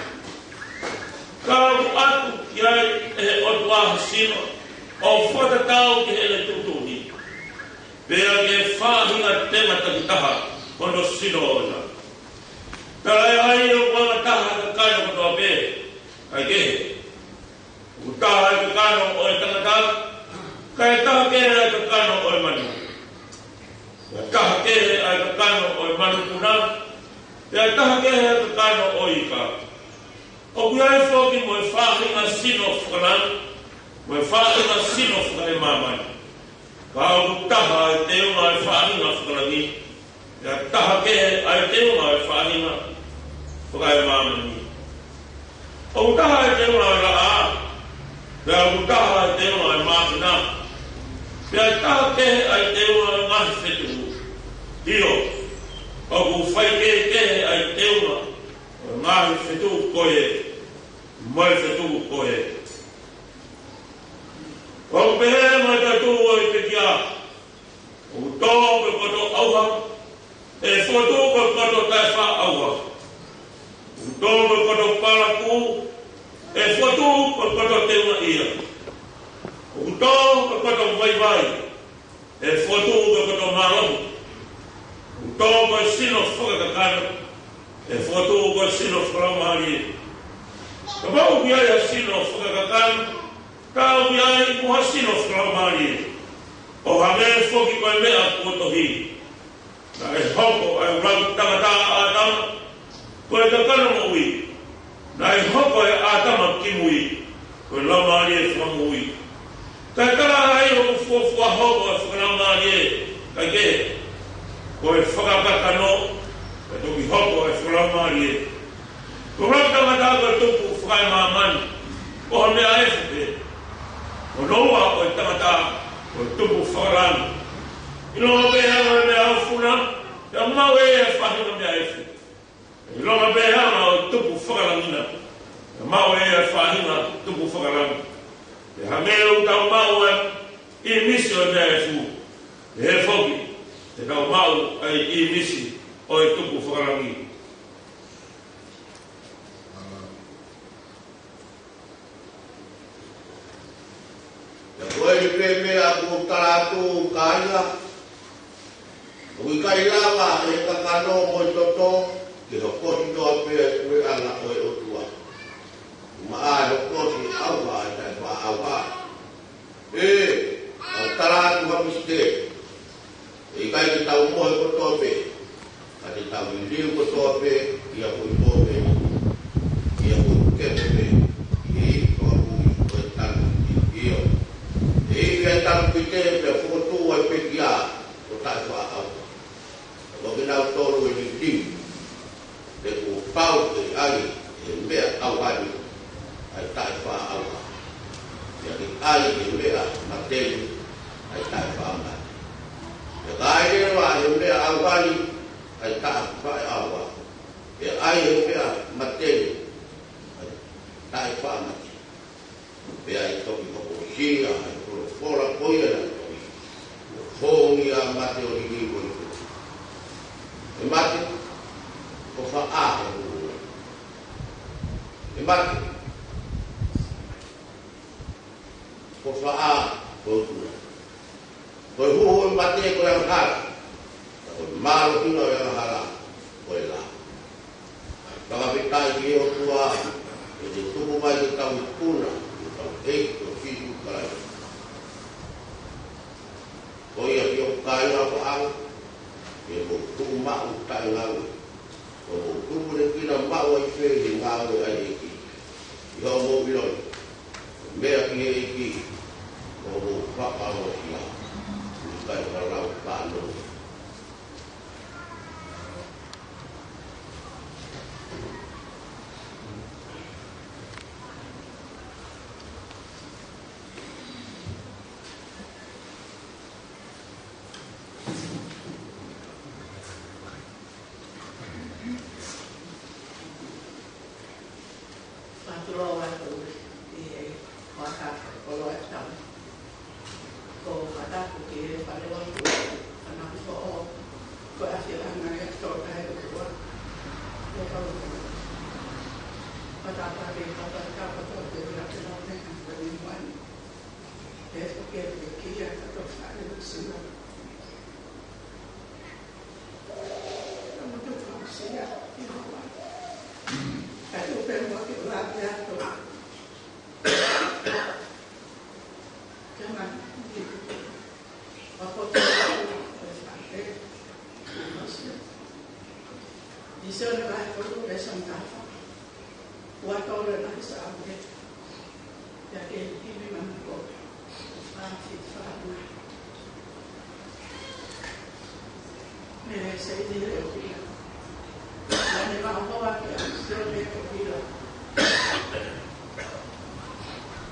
Ka ʻoku ʻatu ki ai ʻe he ʻOtua ha sino, ʻo fakatatau ki heʻene tuʻutuʻuni, pea ki he faʻahinga tenga takitaha hono sino ʻoʻona. Talaʻehai ʻoku anga taha ʻa e kakano kotoa pē, kae kehe, ʻoku taha ʻa e kakano ʻo e tangata, kae taha kehe ʻa e kakano ʻo e manu. Pea taha kehe ʻa e kakano ʻo e manupuna, pea taha kehe ʻa e kakano ʻo e ika. ʻOku ʻi ai foki mo e faʻahinga sino fakalangi, mo e faʻahinga sino fakaemāmani. Ka ʻoku taha ʻa e teunga ʻo e faʻahinga fakalangi, pea taha kehe ʻa e teunga ʻo e faʻahinga fakaemāmani. ʻOku taha ʻa e teunga ʻo e laʻā, pea ʻoku taha ʻa e teunga ʻo e mākina, pea taha kehe ʻa e teunga ʻo e ngaahi fetuʻu. ʻIo, ʻoku faikehekehe ʻa e teunga ʻo e ngaahi fetuʻu ko ē, mo e fetuʻu ko ē. ʻOku pehē mo e toetuʻu ʻo e pekia, ʻoku tō ko e koto ʻauha, ʻe fokotuʻu ko e koto taʻefaʻaʻauha. ʻOku tō ko e koto palakū, ʻe fokotuʻu ko e koto teungaʻia. ʻOku tō ko e koto vaivai, ʻe fokotuʻu ko e koto mālohi. ʻOku tō ko e sino fakakakano, ʻe fokotuʻu ko e sino fakalaumālie. Kapau ʻoku ʻi ai ha sino fakakakano, ka ʻoku ʻi ai mo ha sino fakalaumālie, ʻo hangē foki ko e meʻa kuo tohi: Naʻe hoko ʻa e ʻuluaki tangata, ʻa ʻĀtama, ko e kakano moʻui. Naʻe hoko ʻe ʻĀtama kimui ko e laumālie fakamoʻui. Kae talaʻehai hono fuofua hoko ʻa e fakalaumālie, kae kehe, ko e fakakakano, kae toki hoko ʻa e fakalaumālie. Ko e ʻuluaki tangata ko e tupu fakaemāmani, ko ha meʻa efu pē. Ko hono ua ʻo e tangata ko e tupu fakalangi. ʻIlonga pē ʻa e meʻa ʻoku funa, pea maʻu ʻe ia ʻa e faʻahinga meʻa efu. ʻIlonga pē ʻa e tupu fakalangi na, pea maʻu ʻe ia ʻa e faʻahinga tupu fakalangi. Pea hangē ʻoku tau maʻu ʻa e ʻīmisi ʻo e meʻa efu, pehē foki te tau maʻu ʻa e ʻīmisi ʻo e tupu fakalangi. Pea ko eni pē meʻa ʻoku ou tala atu, kāinga, ʻoku ʻikai lava ʻe he kakano mo e toto ke hokosi kotoa pē ʻa e puleʻanga ʻo e ʻOtua. Maʻa e hokosi ʻauha ʻa e taʻefaʻaʻauha. ʻE, ʻoku ou tala atu ha misiteli. ʻE ʻikai ke tau mohe kotoa pē, ka te tau liliu kotoa pē ʻi ha foʻi pō pē, ʻi ha foʻi kepe pē, ʻai ʻe he meʻa ʻauha ni ʻa e taʻefaʻaʻauha. Pea ke ʻai ʻe he meʻa mateni ʻa e taʻefaʻamate. Pea ka ʻai leva ʻe he meʻa ʻauha ni ʻa e taʻefaʻaʻauha, pea ʻai ʻe he meʻa mateni ʻa e taʻefaʻamate, pea ʻe toki hokosia ʻa e folofola ko ia naʻe tohi, ʻo fōngia ʻa e mate ʻo hiki ko ia. ʻE mate, ko fē hoʻo huhu? ʻE mate, ko fē hoʻo huhu? Ko e huhu ʻo e mate ko e angahala, ka ko e mālohinga ʻo e angahala ko e lao. Fakafetaʻi ki he ʻOtua, ʻi heʻene tuku mai ke tau ikuna ʻi hotau ʻEiki ko Sīsū Kalaisi. Ko ia, ʻe hoku kāinga ʻofa ʻaho, ke mou tuʻu maʻu taʻengaue, ʻo mou tupu lelei ke maʻu ai pē ʻi he ngāue ʻa e ʻEiki. ʻI hoʻomou ʻiloʻi, meʻa ki he ʻEiki, ʻo mou fakaongosia, ʻikai ha lau fanongo. Fakatulou atu ʻi he fakakoloa ʻetau. Ko e fakatapu ki he fale ua ku, fanaku foʻou, ko e ʻafioʻanga ʻa e tō tahi ʻo ua. Ke kau atu. Fakatapu ki he fakatapu ʻa e tō tahi ʻo ua. Ke foki atu ki he kato fale ua sila. Ua tolu e lahi sa ake. Pea ke himi manu ko. Fāfitafā. Mele seini le o pila. Naʻa ne maʻu hoa ke a sio le ko pila.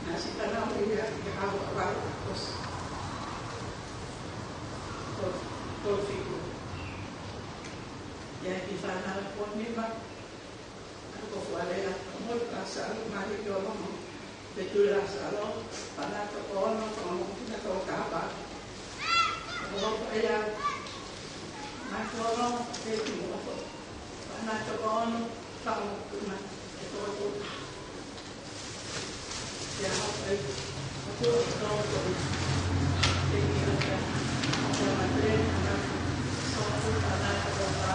Naʻe siʻi tana o ia ke hau a vau a kosi. Ko, ko fiku. Ia ki fānau ko nima. Ako fualea, mo Lasalo, mali ki olomo. Petu Lasalo, fānau toko ono, fānau toko kapa. Ako ko ia, mai ki olomo, petu mo ako. Fānau toko ono, fānau tuna, e toko tuna. Ia, ako e, ako e toko tuna. Petu Lasalo, fānau toko ono, fānau toko kapa.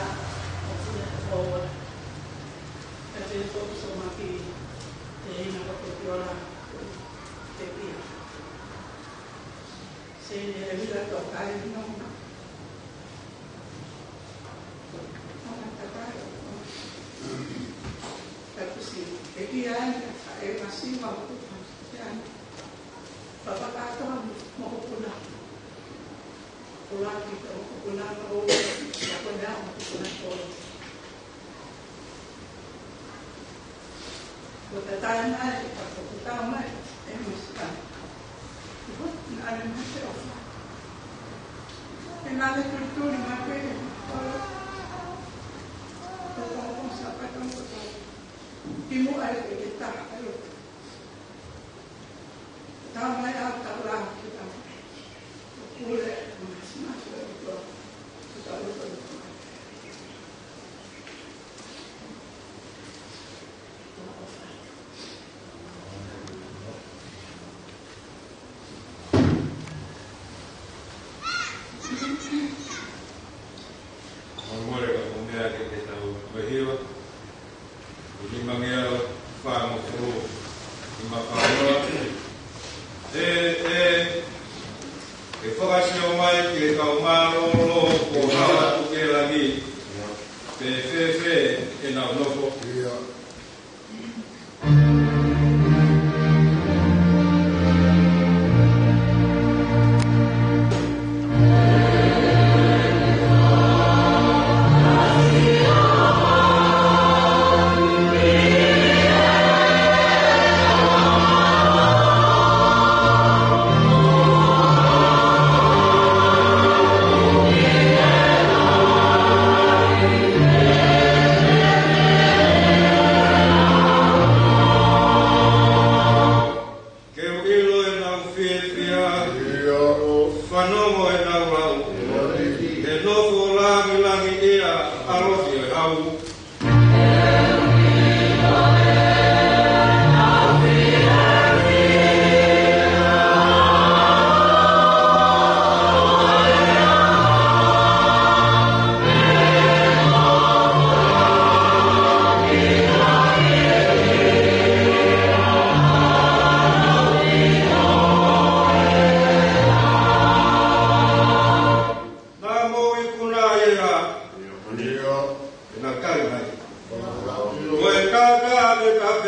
Ka te tō so maki te ina ko te ola te pia. Se ne e vila tō kai no ma. Mana takai. Ka kusi te pia ai ka e masi ma o kupa. Ia. Papa kato mo o kuna. Ola ki tō o kuna o. Ka ko nea o kuna o. Ko e tatai mai, ka ko e tau mai, e misi ka. Ko, naʻa ne mai te ofa. E naʻa ne tuli tuli mai pē, ko, ko, ko, ko, sa pa tau ko tau. Ki muʻa e ke ta, e o. Tau mai au tau la, ke tau. Ko kule, masi, masi, ko, ko tau, ko, ko. Mole ka ko mea ke te tau mahiwa. Ko nima ngeau fāngofulu nima fāngofulu. E, e, e fakasio mai ke kau mālōlō ko hau atu ke langi. Pe fēfē ʻenau nofo. Ia.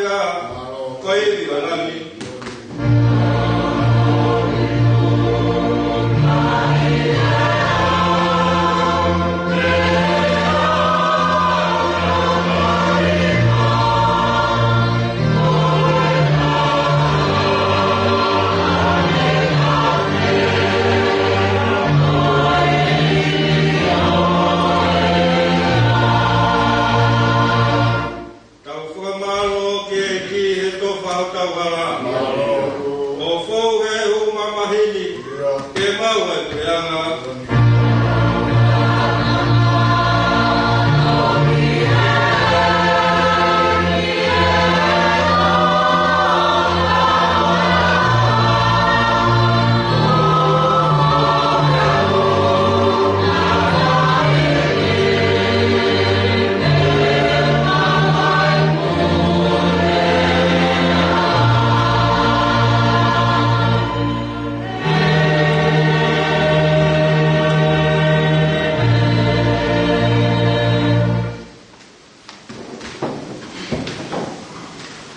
Ko e ivi ʻo langi. Tau fakamālō ki he ʻEiki he tofa hotau hala. ʻO fou he ʻū mamahi ni ke maʻu ʻa e puleʻanga.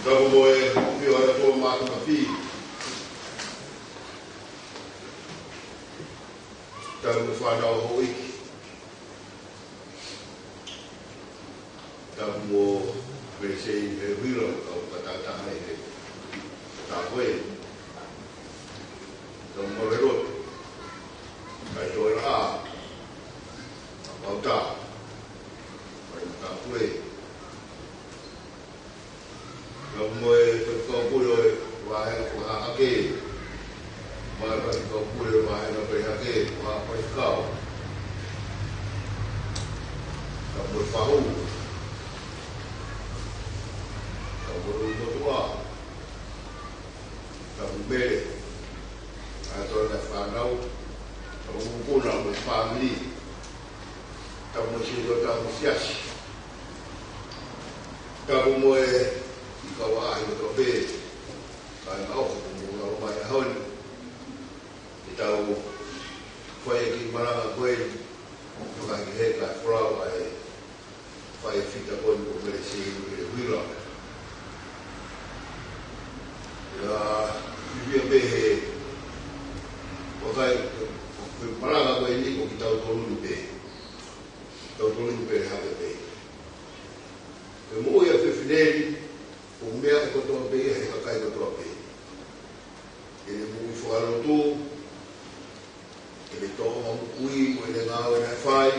Tapu mo e ʻafio ʻa e ʻOtua Māfimafi. Tapu mo e fānau houʻeiki. Tapu mo Mele Seini Huila, kau fakatahataha ʻi he tafaʻaki. Tapu mo Leroto, Kaitoelaʻa, Pauta, Fai Matapule. Tapu mo e faifekau pule ʻo e vāhenga fakahahake. Mo e faifekau pule ʻo e vāhenga pelehake, fakahahake faifekau. Tapu mo e fahu. Tapu mo e motuʻa. Tapu mo Mele. ʻA e toenga fānau. Tapu mo e mokopuna mo e fāmili. Tapu mo e siasi, tapu mo e siasi. Tapu mo e kau ʻaʻahi kotoa pē, kāinga ʻofa kuo mou lava mai he ʻaho ni ke tau fai e kiʻi malanga ko eni, fakahekeheka e folau ʻa e faifekau ko eni ko Mele Seini Huila. ʻIo, ʻi he pehē, ko e kiʻi malanga ko eni ko kitautolu ni pē. Tautolu ni pē hake pē. Ko e moʻui ʻa e fefine ni, ʻoku meaʻi kotoa pē ia ʻe he kakai kotoa pē. ʻEne moʻui fakalotu, ʻene tōʻonga moʻui, mo ʻene ngāue naʻe fai,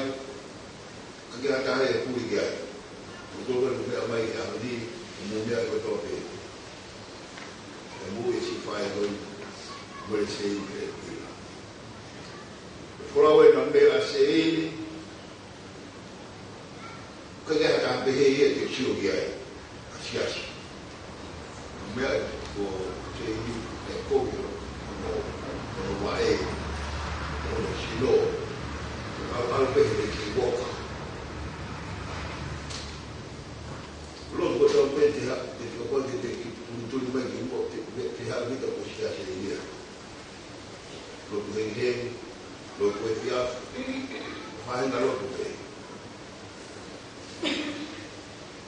ʻikai ke ʻi ai ha taha ʻe puli ki ai. Ko e tō pē ʻoku meʻa mai ki he ʻaho ni, ʻoku meaʻi kotoa pē. ʻE moʻui e siʻi faifekau ko eni, Mele Seini Huila. Ko e folau eni ʻa Mele Seini, ʻikai ke ʻi ai ha taha pehē ia te u sio ki ai, ʻa e siasi. Meʻa ko Seini ʻe kovi hono, hono vaʻe, hono sino, ʻalu, ʻalu pē he kiʻi uoka. Lotu kotoa pē te ha, te kiʻi uoka te, te kiʻi tulituli mai ki muʻa, te, te, te ha vita ko e siasi ia. Lotu hengihengi, lotu efiafi, faʻahinga lotu pē.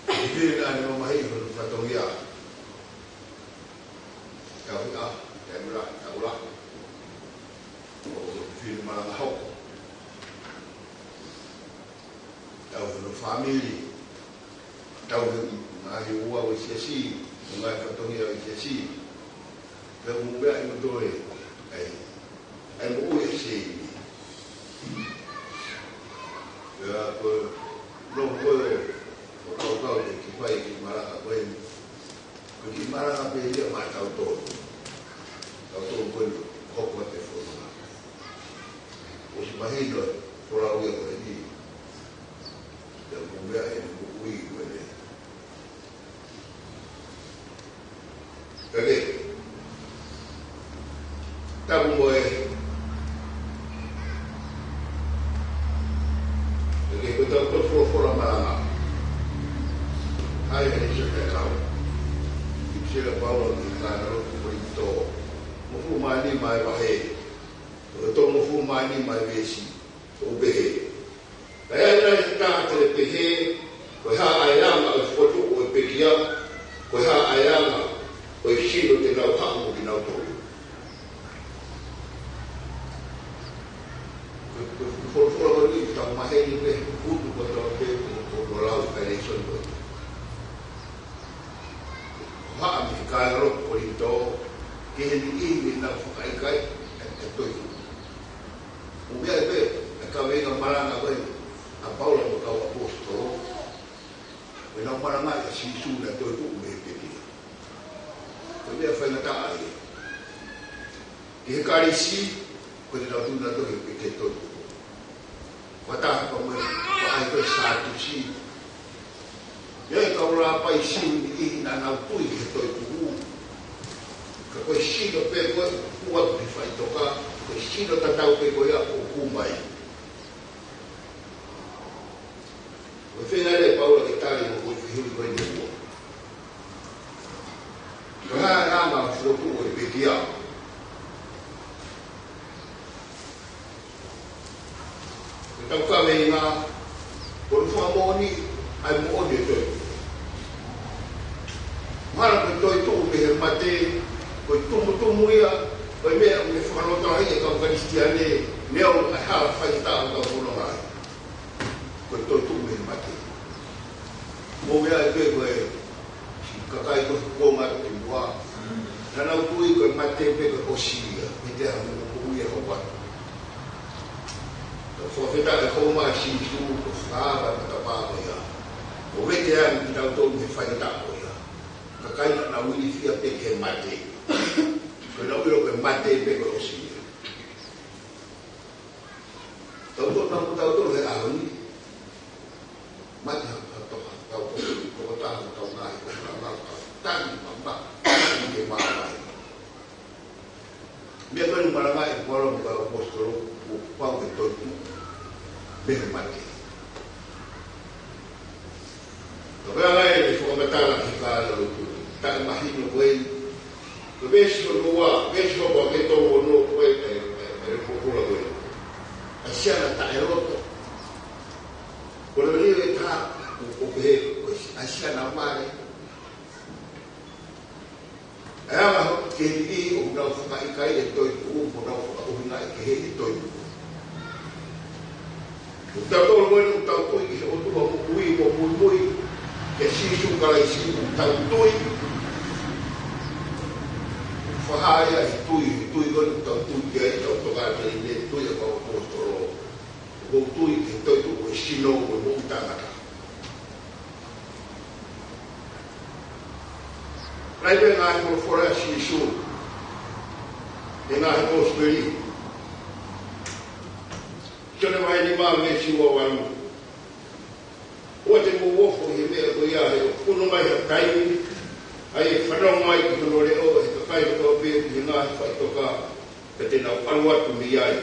ʻI he naʻa ne mamahiʻi hono fatongia. Tauhi ʻa, taimi lahi, tau lahi. ʻO fili malanga hoko. Tauhi hono fāmili. Tauhi e ngaahi ouau ʻo e siasi, ngaahi fatongia ʻo e siasi. Pea mo e meʻa ʻi moto e, ʻa e, ʻa e moʻui ʻa Seini. Pea ko e, no ko e, ʻo kau kau ke kiʻi fai e kiʻi malanga ko eni. Ko e kiʻi malanga pē ia maʻa tautolu. Tautolu ko eni hoko atu e fononga. ʻOsi mahino e folau ia ko eni. Pea mo e meʻa ʻi he moʻui ko eni. Kae kehe, tapu mo e, kae kehe, ko ʻetau potu folofola malanga. ʻAi, ʻai, se pē kau. ʻIpiseli ʻa Paula ki he kāingalotu Kolinitō. Hongofulu mā nima e vahe. Ko e tolungofulu mā nima e veesi. ʻOku pehē. Ka ʻi ai nai ha taha te ne pehē, ko e hā ʻa e anga ʻo e fokotuʻu ʻo e pekia, Ko e hā ʻa e anga ʻo e sino te nau haʻu mo kinautolu? Ko e, ko e, ko e folofola ko eni ʻoku tau maheni pē, putu ko tau pē, ko, ko, ko lau ʻa e lēsoni ko eni. Ko e hā mei he kāingalotu Kolinitō, ki he niʻihi naʻa nau fakaʻikaiʻi ʻa e, ʻa e toetuʻu. ʻOku meʻa pē ʻa e kaveinga malanga ko ē ʻa Paula mo e kau ʻaposetolo, ʻenau malangaʻi ʻa Sīsū naʻe toetuʻu mei he pekia. Ko e meʻa faingataʻa ia. Ki he Kalisi, ko e tau tuna to he pekia toetuʻu. Fakataha pea mo e, ko e ʻai ko e Sātusi. ʻI ai e kau lāpai Siu ʻi, ʻi naʻa nau tui ki he toetuʻu. Ka ko e sino pē ko ē ʻoku ʻoatu ʻe he faʻitoka, ko e sino tatau pē ko ia ʻoku kumi ai. Ko e feinga leva ʻe Paula ke tali mo ko e fehuʻi ko eni ʻe ua. Ko e hā e anga ʻo e fokotuʻu ʻo e pekia? Ko e tau kaveinga, ko e fakamoʻoni ʻa e moʻoni ʻo e toetuʻu. Mahalo ko e toetuʻu mei he mate, ko e tumutumu ia ʻo e meʻa ʻoku fakalotolahiʻi ʻe he kau Kalisitiane, neongo ʻa e hala faingataʻa ʻoku tau fononga ai. Ko e toetuʻu mei he mate. Mou meaʻi pē ko e siʻi kakai ko ē he konga ʻo e kimuʻa. Naʻa nau tui ko e mate pē ko e ʻosi ia, ʻikai te nau moʻui ʻo aʻu atu. Ka fakafetaʻi ko e ʻomai ʻa Sīsū ko e fakaava ʻo e matapā ko ia. ʻO vete ange kitautolu mei he faingataʻa ko ia. Kakai naʻa nau ilifia pē ki he mate. Ko ʻenau ʻilo ko e mate pē ko e ʻosi ia. Tau tō, tau, tau tō he ʻaho ni. Mate ha, ha toka, tau tō, tō, tō, tau tō, tau ngaahi, tau ngaahi, tau tangi, mama, tangi ke mama. Meʻa ko eni malangaʻi ʻe Paula mo e kau ʻaposetolo, ʻoku pau ke toetuʻu mei he mate. Ka ko e anga ʻeni e fakamatala ki he kāingalotu. Taʻemahino ko ē. Ko e veesi hono ua, veesi hono ua ki he tolu ono ko ē, ē, ē, ē, folofola ko ē. ʻA e siana taʻeloto. Ko e lelei ʻe taha, ʻo, ʻo pehē, ko e si-, ʻa e siana mare. ʻA e anga hono ki he niʻihi ʻoku nau fakaʻikaiʻi e toetuʻu, mo nau fakaʻuhingaʻi kehe e toetuʻu. ʻOku tau tolu ko eni ʻoku tau tui ki he ʻOtua moʻui mo muimui, kia Sīsū Kalaisi ʻoku tau tui. Fakahā ia ʻi he tui, he tui ko eni ʻoku tau tui ki ai, tau tokanga ki ai, tui ʻa e kau ʻaposetolo. ʻOku tui ki he toetuʻu ʻo e sino ʻo e moʻui taʻengata. Naʻe pehē ʻe he ngaahi folofola ʻa Sīsū, ʻi he ngaahi kosipeli. Sione vahe nima veesi ua valu. ʻOua te mou ofo ʻi he meʻa ko ia he ʻoku ʻunu mai ha taimi, ʻa ia ʻe fanongo ai ki hono leʻo ʻe he kakai kotoa pē ʻi he ngaahi faʻitoka, pea te nau ʻalu atu mei ai.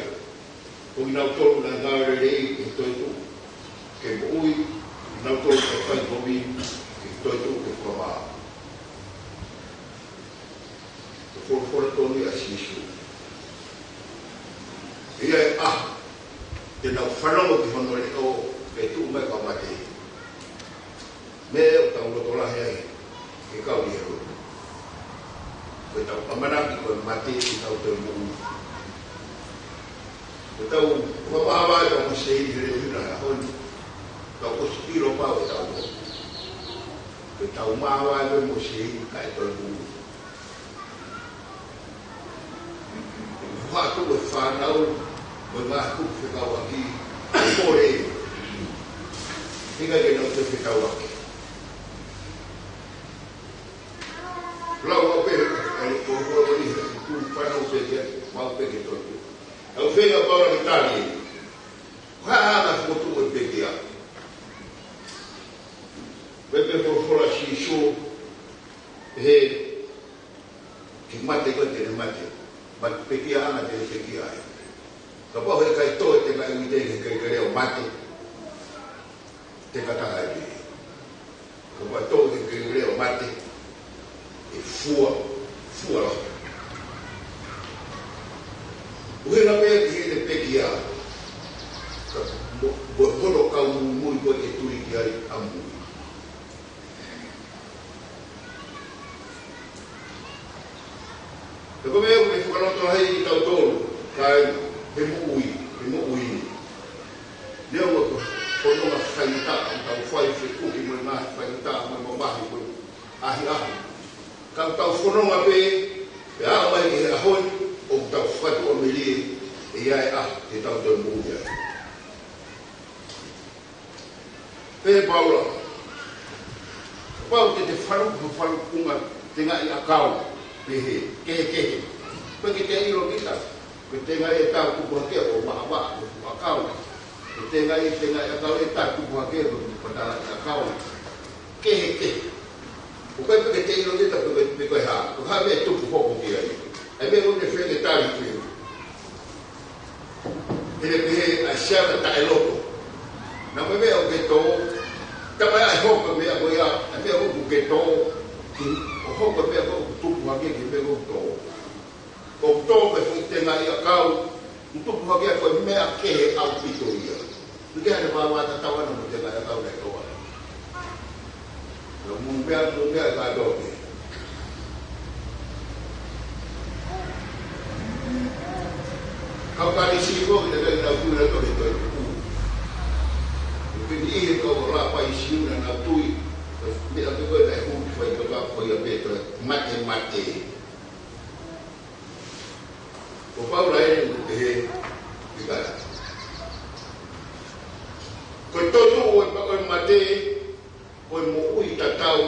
Ko kinautolu naʻe ngāue lelei ki he toetuʻu ke moʻui, kinautolu naʻe fai kovi ki he toetuʻu ke fakamā. Ko e folofola tonu ia ʻa Sīsū. ʻI ai e ʻaho te nau fanongo ki hono leʻo pea tuʻu mai ka mate. Meʻa ʻoku tau loto lahi ai, ʻe kau ʻi he lotu. Ko ʻetau ʻamanaki ko e mate ʻi heʻetau toe moʻui. Ko ʻetau fakamāvae ka mo se ʻi he leʻo hina he ʻaho ni. Ka ʻoku ʻosi ʻilo pau ʻetau moʻui. Ko ʻetau māvae pē mo se ʻi ka ʻe toe moʻui. Ko e haʻu e fānau, ko e ngaahi kupu fekauʻaki, ko e kole. ʻIkai ke nau toe fekauʻaki. Lau au pē, ʻa e ko ko ko ni, kupu fānau pē ke, mau pē ke toetuʻu. ʻOku feinga Paula ke tali. Ko e hā ʻa e fokotuʻu ʻo e pekia? Pehē ʻe he folofola ʻa Sīsū, he Ke mate ko ē te ne mate, mate pekia ʻa e ʻaho te ne pekia ai. Kapau he ʻikai tō e tengaʻi uite ki he kelekele ʻo mate, te kata ai pē. Kapau tō ki he kelekele ʻo mate, ʻe fua, fua lahi. ʻUhinga pē ki heʻene pekia, ka mo, mo hono kau muimui ko ē ke tui ki ai ʻamui. Ko e meʻa ʻoku fakaloto ai kitautolu, kāinga, he moʻui, he moʻui ni. Neongo ko e fononga faingataʻa ʻoku tau fai, fekuki mo e ngaahi faingataʻa mo e mamahi mo e ʻahiʻahi. Ka ʻoku tau fononga pē, pea aʻu mai ki he ʻaho ni, ʻoku tau fakatuʻamelie ʻe ʻi ai e ʻaho te tau toe moʻui ai. Pehē ʻe Paula, kapau te te faluku, falukunga tengaʻi ʻakau, pehē, kehekehe. Pea ke te ʻilo kita, ko e tengaʻi ʻe taha ʻoku tupu hake ʻo vaʻavaʻa, ʻo ʻakau. Ko e tengaʻi, tengaʻi ʻakau ʻe taha ʻoku tupu hake ʻo patalaʻi ʻakau. Kehekehe. ʻOku ʻikai pē ke te ʻilo kita pe ko e, pe ko e hā. Ko e hā e meʻa ʻe tupu hoko ki ai. ʻA e meʻa ʻoku ne feinga ke tali pē. He ne pehē ʻa e siana taʻeloto. Naʻa mo e meʻa ʻoku ke tō. Talamai ʻe hoko e meʻa ko ia, ʻa e meʻa ʻoku ke tō. Ki, ʻo hoko e meʻa ʻoku tupu hake ki he meʻa ʻoku tō. ʻOku tō ko e foʻi tengaʻi ʻakau, ʻoku tupu hake ko e meʻa kehe ʻaupito ia. ʻIkai ha vāvātatau ʻana mo e tengaʻi ʻakau naʻe tō ai. Naʻa mo e meʻa, mo e meʻa ka tō pē. Kau Palisi ko ē, naʻa nau tui ʻa e tohi toetuʻu. Ko e niʻihi ko ē ʻoku ʻikai Palisi naʻa nau tui, meʻa pē ko ē naʻe hū ki faʻitoka ko ia pē toe mate mate. Ko Paula ē ʻoku pehē ʻikai. Ko e toetuʻu ʻo e pā ʻo e mate, ko e moʻui tatau,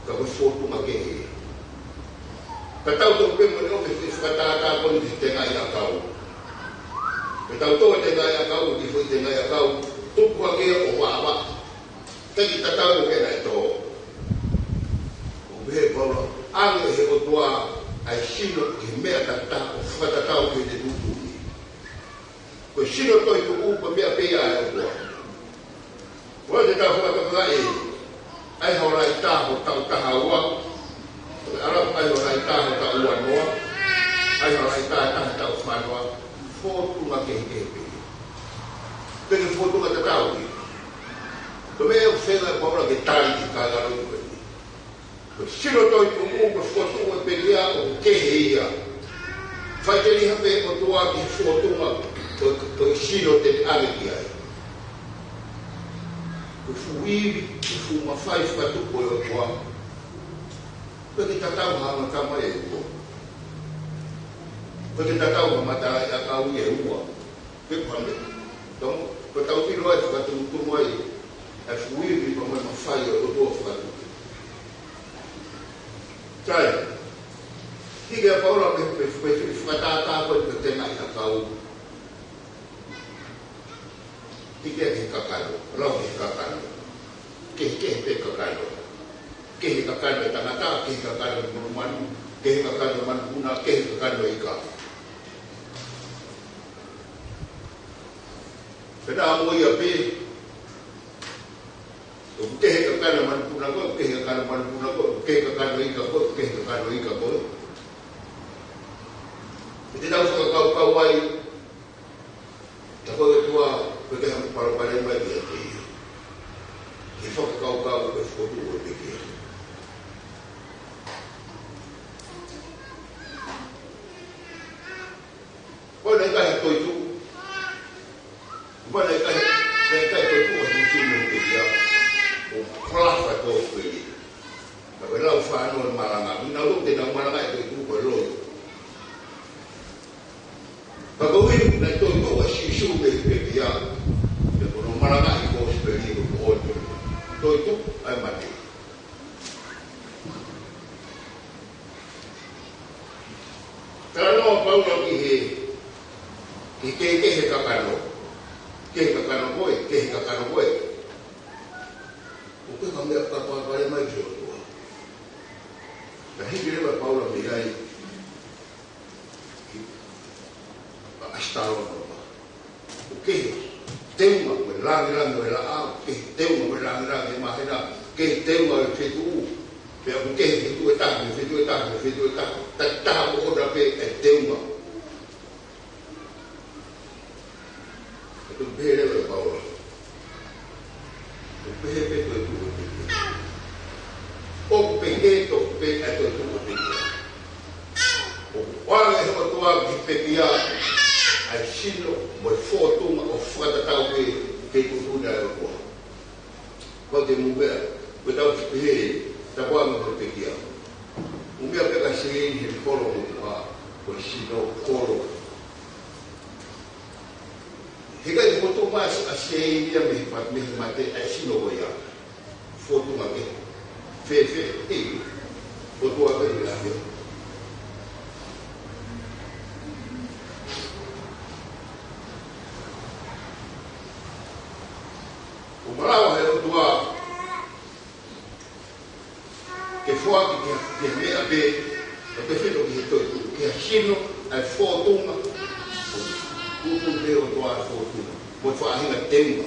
ka ko e fōtunga kehe. Ka tau toki pē mo ne ʻomi e fakatātā ko eni ki he tengaʻi ʻakau. Ka tau tō e tengaʻi ʻakau, ki he foʻi tengaʻi ʻakau, tupu hake ʻo vaʻavaʻa. Teʻeki tatau mo e meʻa naʻe tō. ʻOku pehē ʻe Paula, ʻange ʻe he ʻOtua ʻa e sino ki he meʻa taha ʻo fakatatau ki heʻene tuʻutuʻuni. Ko e sino toetuʻu ko e meʻa pē ia ʻa e ʻOtua. Ko e te tau fakatokangaʻi, ʻai holo ʻi taha ʻo taʻu taha ua, ʻAlapu ʻai holo ʻi taha ʻo taʻu ua noa, ʻai holo ʻi taha taha taʻu fā noa, fōtunga kehekehe pē. Pea ko e fōtunga tatau ia. Ko e meʻa ʻoku feinga ʻa Paula ke tali ki he kākā ʻoku pehē ni. Ko e sino toetuʻu, ko e fōtunga pē ia ʻoku kehe ia. Faʻiteliha pē ʻOtua ki he fōtunga ko e, ko e sino te ne ʻange ki ai. Ko e fuʻu ivi, ko e fuʻu mafai fakatupu ʻo e ʻOtua. ʻOku ʻikai ke tatau ha mata mai ʻe ua. ʻOku ʻikai ke tatau ha matalaʻiʻakau ʻe ua. Pe ko e hā e meʻa. Tau, ko e tau ʻilo ai, fakatuʻutuʻu ai ʻa e fuʻu ivi pea mo e mafai ʻo e ʻOtua fakatupu. Sai. Hiki ʻa Paula mei he, mei he, mei he fakatātā ko ē ki he tengaʻi ʻakau. Hiki ki he kakano, lau ki he kakano. Kehekehe pē kakano. Kehe kakano e tangata, kehe kakano e monumanu, kehe kakano e manupuna, kehe kakano e ika. Pea naʻa mo ia pē, ʻoku kehe kakano e manupuna ko ē, ʻoku kehe kakano e manupuna ko ē, ʻoku kehe kakano e ika ko ē, ʻoku kehe kakano e ika ko ē. ʻE te tau fakakaukau ai, tā ko e ʻOtua, ko e te hamu palopalema ia ki ai. Ke fakakaukau ko e fokotuʻu ʻo e pekia. Ko e naʻe ʻikai ha toetuʻu. Ko e naʻe ʻikai, naʻe ʻikai toetuʻu ʻa Sīsū mo e pekia. ʻO kolafa ko e peli. Ka ko e lau fānau e malanga. Minau te nau malanga e toetuʻu ko e loi. Ka ko e ʻuhi naʻe toetuʻu ʻa Sīsū mei he pekia, pea ko hono malangaʻi e kosipeli ko e toetuʻu, toetuʻu ʻa e mate. Talanoa ʻa Paula ki he, ki he kehekehe kakano. Kehe kakano ko ē, kehe kakano ko ē. ʻOku ʻikai ha meʻa fakapalopalema ia ki he ʻOtua. Ka hiki leva ʻa Paula mei ai, ʻa ʻAsitalonoma. ʻOku kehe teunga mo e langilangi ʻo e laʻā, ʻoku kehe teunga mo e langilangi ʻo e mahina, ʻoku kehe teunga ʻo e fetuʻu. Pea ʻoku kehe fetuʻu ʻe taha, mo e fetuʻu ʻe taha, mo e fetuʻu ʻe taha. Taki taha moʻona pē e teunga. ʻOku pehē leva ʻe Paula. ʻOku pehē pē toetuʻu ʻo e pekia. ʻOku pehē tofu pē ʻa e toetuʻu ʻo e pekia. sino mo e fōtunga ʻo fakatatau ki he, ki he tuʻutuʻuni ʻa e ʻOtua. Ko e meʻa, ko e tau pehē, tau ʻa mo e pekia. Ko e meʻa pē ka sio he kolo mo e ʻOtua, ko e sino kolo. He ʻikai fokotuʻu mai ʻa Sēmia mei he ma-, mei he mate ʻa e sino ko ia. Fokotuʻu mai ke fēfē, ʻe, ʻOtua pē ia ke. ʻO malava he ʻOtua ke foaki ki he, ki he meʻa pē, ʻo te fito ki he toetuʻu, ki he sino, ʻa e fōtunga, ʻo tuʻutuʻuni pē ʻOtua ʻa e fōtunga, mo e faʻahinga teunga.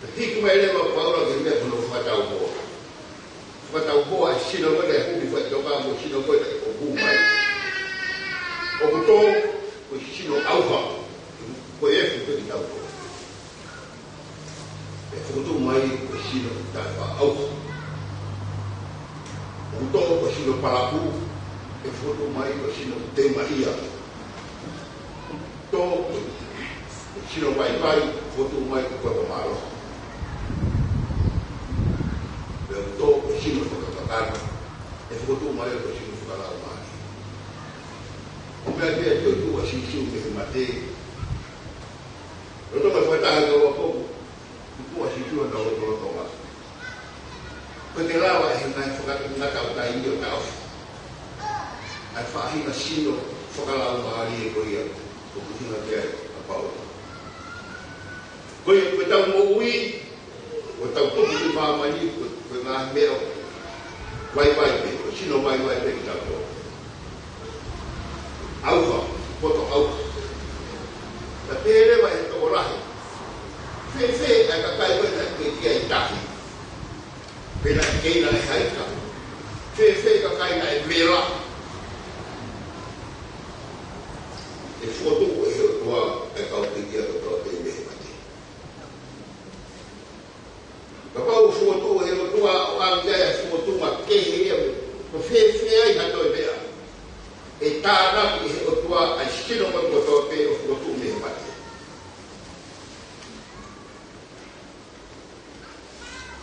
Pea hiki mai leva ʻa Paula ki he meʻa ko hono fakataupoa. Fakataupoa ʻa e sino ko ē naʻe hū mei faʻitoka mo e sino ko ē naʻe ʻoku hū mai. ʻOku tō ko e sino ʻauha, ko e efu ko e taupoa. ʻE fokotuʻu mai ko e sino taʻefaʻaʻauha. ʻOku tō ko e sino palakū, ʻe fokotuʻu mai ko e sino temaʻia. Tō ko e sino vaivai, fokotuʻu mai ko e koto mālohi. Pea ʻoku tō ko e sino fakakakano, ʻe fokotuʻu mai ko e sino fakalaumālie. Ko e meʻa pē ʻa e toetuʻu ʻa Sīsū mei he mate. Lolotonga e fakataha ʻa e kau ʻaposetolo, tuʻu ʻa Sīsū ʻi hotau lotolotonga. Ko e te lava ʻe he ngaahi fakangata ʻo taimi ʻo taʻofi ʻa e faʻahinga sino fakalaumālie ko ia ʻoku ʻuhinga ki ai ʻa Paula. Ko ia, ko ʻetau moʻui, ko ʻetau tupu ki māmani, ko, ko e ngaahi meʻa ʻo vaivai pē, ko e sino vaivai pē kitautolu. ʻAuha, poto ʻauha. Naʻe pehē leva ʻe he tokolahi, fēfē ʻa e kakai ko ē naʻe ʻikai ke ʻi ai tahi, pe naʻe keina ʻe he ika? Fēfē ʻa e kakai naʻe vela? ʻE fokotuʻu ʻe he ʻOtua ʻa e kau pekia kotoa pē mei he mate. Kapau ʻe fokotuʻu ʻe he ʻOtua, ʻoange ʻa e fokotuʻu makehe ia, ko fēfē ai ha toe meʻa, ʻe tānaki ʻe he ʻOtua ʻa e sino kotoa pē ʻo fokotuʻu mei he mate.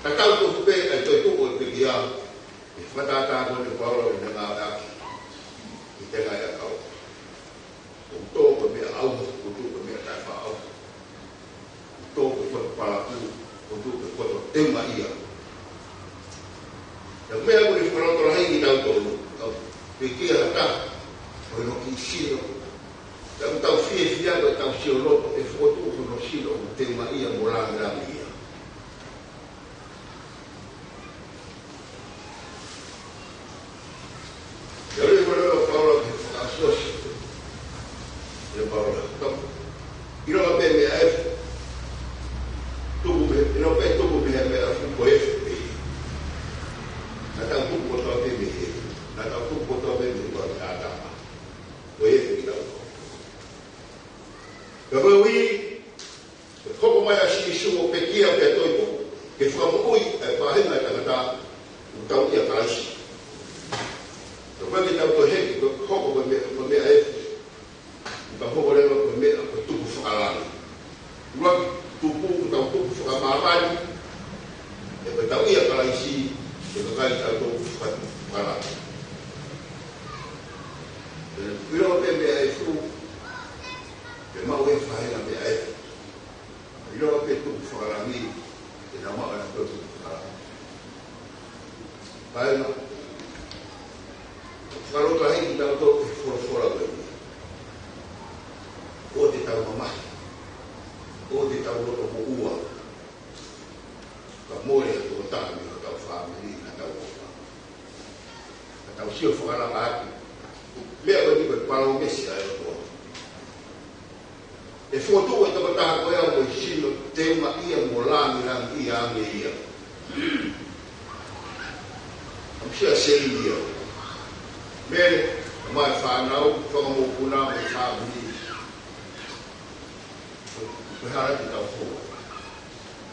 Tatau tofu pē ʻa e toetuʻu ʻo e pekia, ʻi he fakatātā ko eni ʻa Paula ʻi heʻene ngāueʻaki ʻi he tengaʻi ʻakau. ʻOku tō ko e meʻa ʻauha, ʻoku tō ko e meʻa taʻefaʻaʻauha. ʻOku tō ko e koto palakū, ʻoku tō ko e koto temaʻia. Pea ko e meʻa ko eni fakalotolahi kitautolu, kau pekia ha taha, ko hono kiʻi sino. Pea ʻoku tau fiefia ko ʻetau sio loto ʻe fokotuʻu hono sino ʻoku temaʻia mo lāngilangiʻia. Pea lele ko ē ʻa Paula ki he fakaʻosiʻosi. ʻE Paula, tau ʻiloa pē meʻa efu. Tuku mei, ʻiloa pē tuku mei he meʻa efu ko e efu pē. Naʻa tau tuku kotoa pē mei he, naʻa tau tuku kotoa pē mei he ʻOtua ki he ʻĀtama. Ko e efu kitautolu. Ka ko e ʻuhi, ʻe hoko mai ʻa Sīsū ʻo pekia pea toetuʻu, ke fakamoʻui ʻa e faʻahinga ʻo e tangata ʻoku tauʻi ʻa Kalaisi. Ka ko e ke tau toe heki, ko e hoko ko e meʻa, ko e meʻa efu. ʻOku tau hoko leva ko e meʻa ko e tupu fakalangi. ʻUluaki tupu, ʻoku tau tupu fakamāmani, ʻe ko e tauʻi ʻa Kalaisi, ʻe kakai kitautolu ʻoku fakatupu fakalangi. Pea ʻiloa pē meʻa efu, pea maʻu e faʻahinga meʻa efu. ʻIloa pē tupu fakalangi, pea maʻu ʻa e tupu fakalangi. Pea ʻi he fakalotolahi kitautolu ʻe he folofola ko eni. ʻOua te tau mamahi. ʻOua te tau loto moʻua. Ka mole ha tokotaha mei hotau fāmili, ʻi hotau ʻofa. Ka tau sio fakalaka atu. Meʻa ko eni ko e palōmesi ʻa e ʻOtua. ʻE fokotuʻu e tokotaha ko ia mo e sino temaʻia mo lāngilangiʻia ange ia. ʻAmusia Sēmia. Mele, mo e fānau, fakamokopuna, mo e fāmili. Ko e hā te tau fou ai?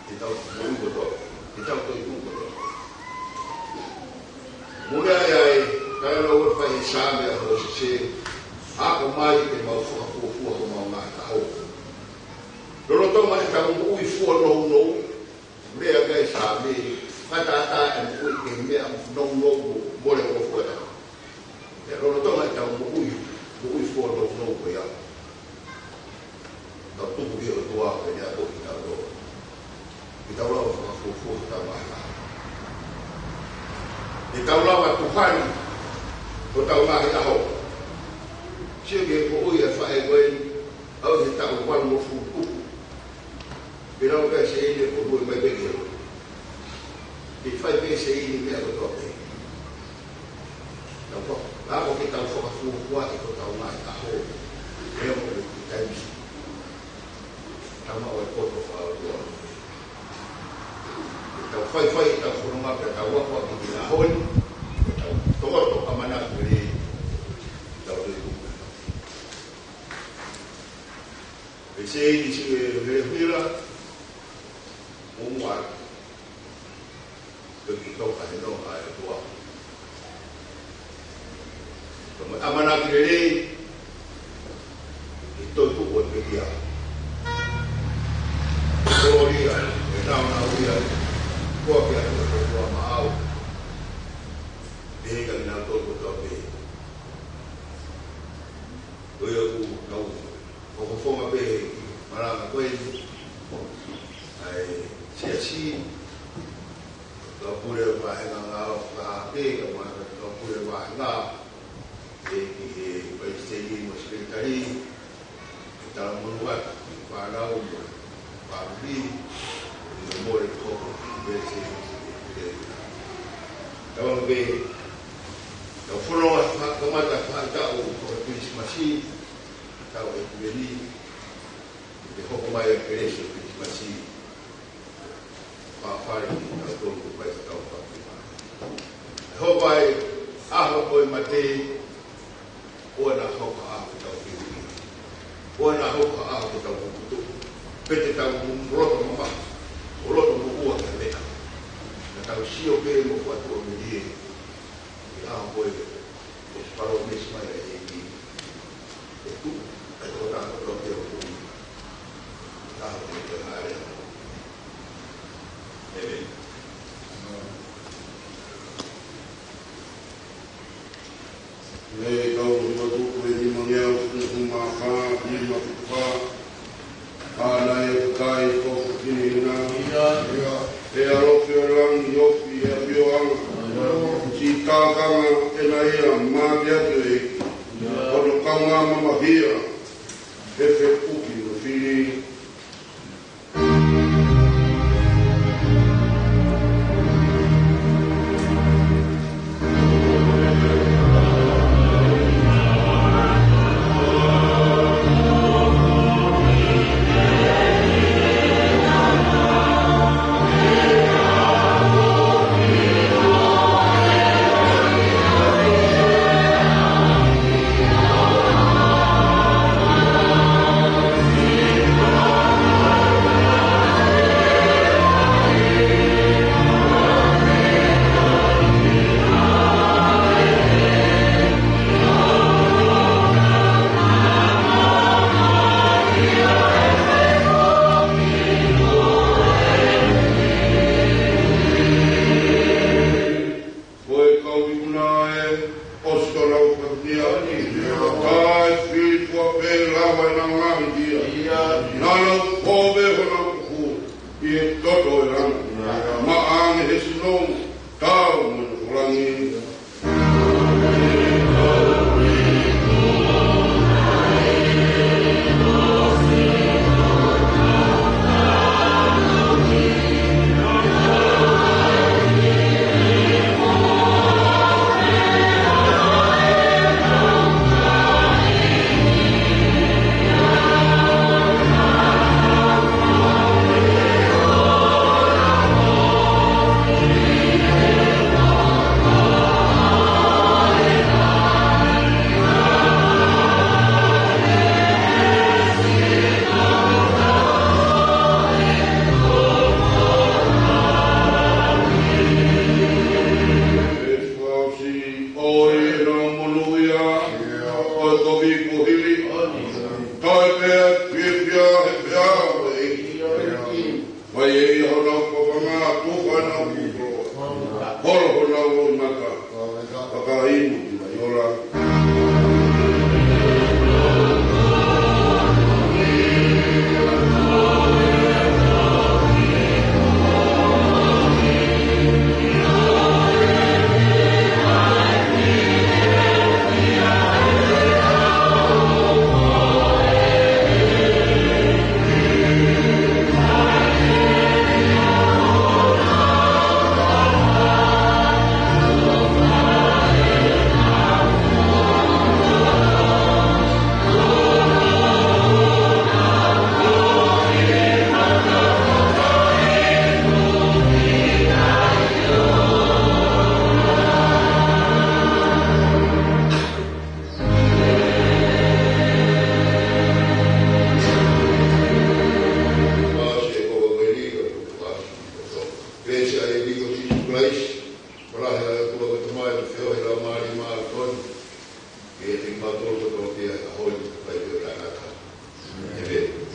Te tau moʻui kotoa, te tau toetuʻu kotoa. Mou meaʻi ai, ka ʻi he lau ʻa e fai Saame ʻa Mōsese, Ako mai ke mau fakafuofua homau ngaahi ʻaho. Lolotonga ʻetau moʻui fuonounou, lea ʻa e Saame, fakatātā e moʻui ki he meʻa nounou, mole ʻo fuata. Pea lolotonga ʻetau moʻui, moʻui fuonounou ko ia, tau tuku ki he ʻOtua ke ne akoʻi kitautolu ke tau lava fakafuofua hotau ngaahi ʻaho. Ke tau lava tuʻu heni hotau ngaahi ʻaho. Sio ki he moʻui ʻa e faʻē ko eni, ʻalu he taʻu valungofulu tupu. Pea lau pē ʻa e seini ko e moʻui mai pē ki he lotu. Ke fai pē seini meʻa kotoa pē. Tau fa-, lava ke tau fakafuofuaʻi hotau ngaahi ʻaho. Meʻa mo e taimi. Tau maʻu e poto fakaʻotua. Ke tau faifai ʻetau fononga pea tau ako ʻaki ki he ʻaho ni. Ke tau tokoto ʻamanaki lelei. Tau tuʻu. ʻE seini si e Venezuela. Mo mua. Ke ki toka he nonga ʻa e ʻOtua. Ka mo e ʻamanaki lelei, ke toe tuʻu ʻo pekia. Kolōlia, ʻe naunau ia, ko e kia ʻa e ʻOtua maʻau. Pehē kia kinautolu kotoa pē. Ko ia ʻoku nau fofonga pē malanga ko eni. ʻA e siasi, kau pule vāhenga ngāue fakahake, kau pule vāhenga, ʻe ki he palesiteni mo e sekelitali, ke talamonū atu ki he fānau mo e fāmili, ʻi he mole ko e palesiteni. Tau anga pē, tau fononga fakakamata faʻahitaʻu ʻo e Kilisimasi, tau e kumeni, ʻi he hoko mai ʻa e kelesi ʻo e Kilisimasi. Fakafale kitautolu ko e fai ʻetau fakapima. ʻE hoko ʻa e ʻaho ko e mate, ʻoua naʻa hoko ha ʻaho ke tau fiu. ʻOua naʻa hoko ha ʻaho ke tau kukutu. Pe te tau loto mamahi, ʻo loto moʻua ki ha meʻa. Naʻa tau sio pē mo fatu ʻo melie. ʻI he ʻaho ko ē, ʻoku palōmesi mai ʻe he ʻEiki. ʻE tuʻu, ʻe tuʻu ʻa e ʻOtua ki he ʻaho ko ē. ʻAho ko ē ke hāʻele. ʻĒmeni. Mei he kau hiva tupu ʻe nima ngeau, nima fā, nima fitu fā. ʻA ia naʻe ʻikai ko e fefine ʻi he ʻEiki. ʻE ʻalofi ʻo langi, ofi ʻi he ʻafioʻanga. Siʻi tākanga ʻena ia, mate atu ʻEiki. Ko hono kaungā mamahia, ʻe fepuki mo fili. Ko e kau ikuna ē, ʻosi ko lau kakia. Kae fili kuo pē lava ʻena ngaahi kia. Naʻa nau kovi honau kuku ʻi he toto ʻo e langa. Maʻange he sino, tau mo e langi. Fakainu ki Maiola. Pēsi ʻa e ʻEiki ko Sīsū Kalaisi, ko e lahi ʻa e ʻOtua ko e Tamai, feohi ʻa e Laumālie Māʻoniʻoni, ke ʻiate kimautolu kotoa pē ʻi he ʻaho ni, kae pehē ʻo taʻengata. ʻĒmeni.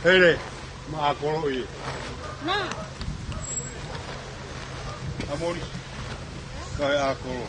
Hele, ma akolo i. Amoni, kae akolo.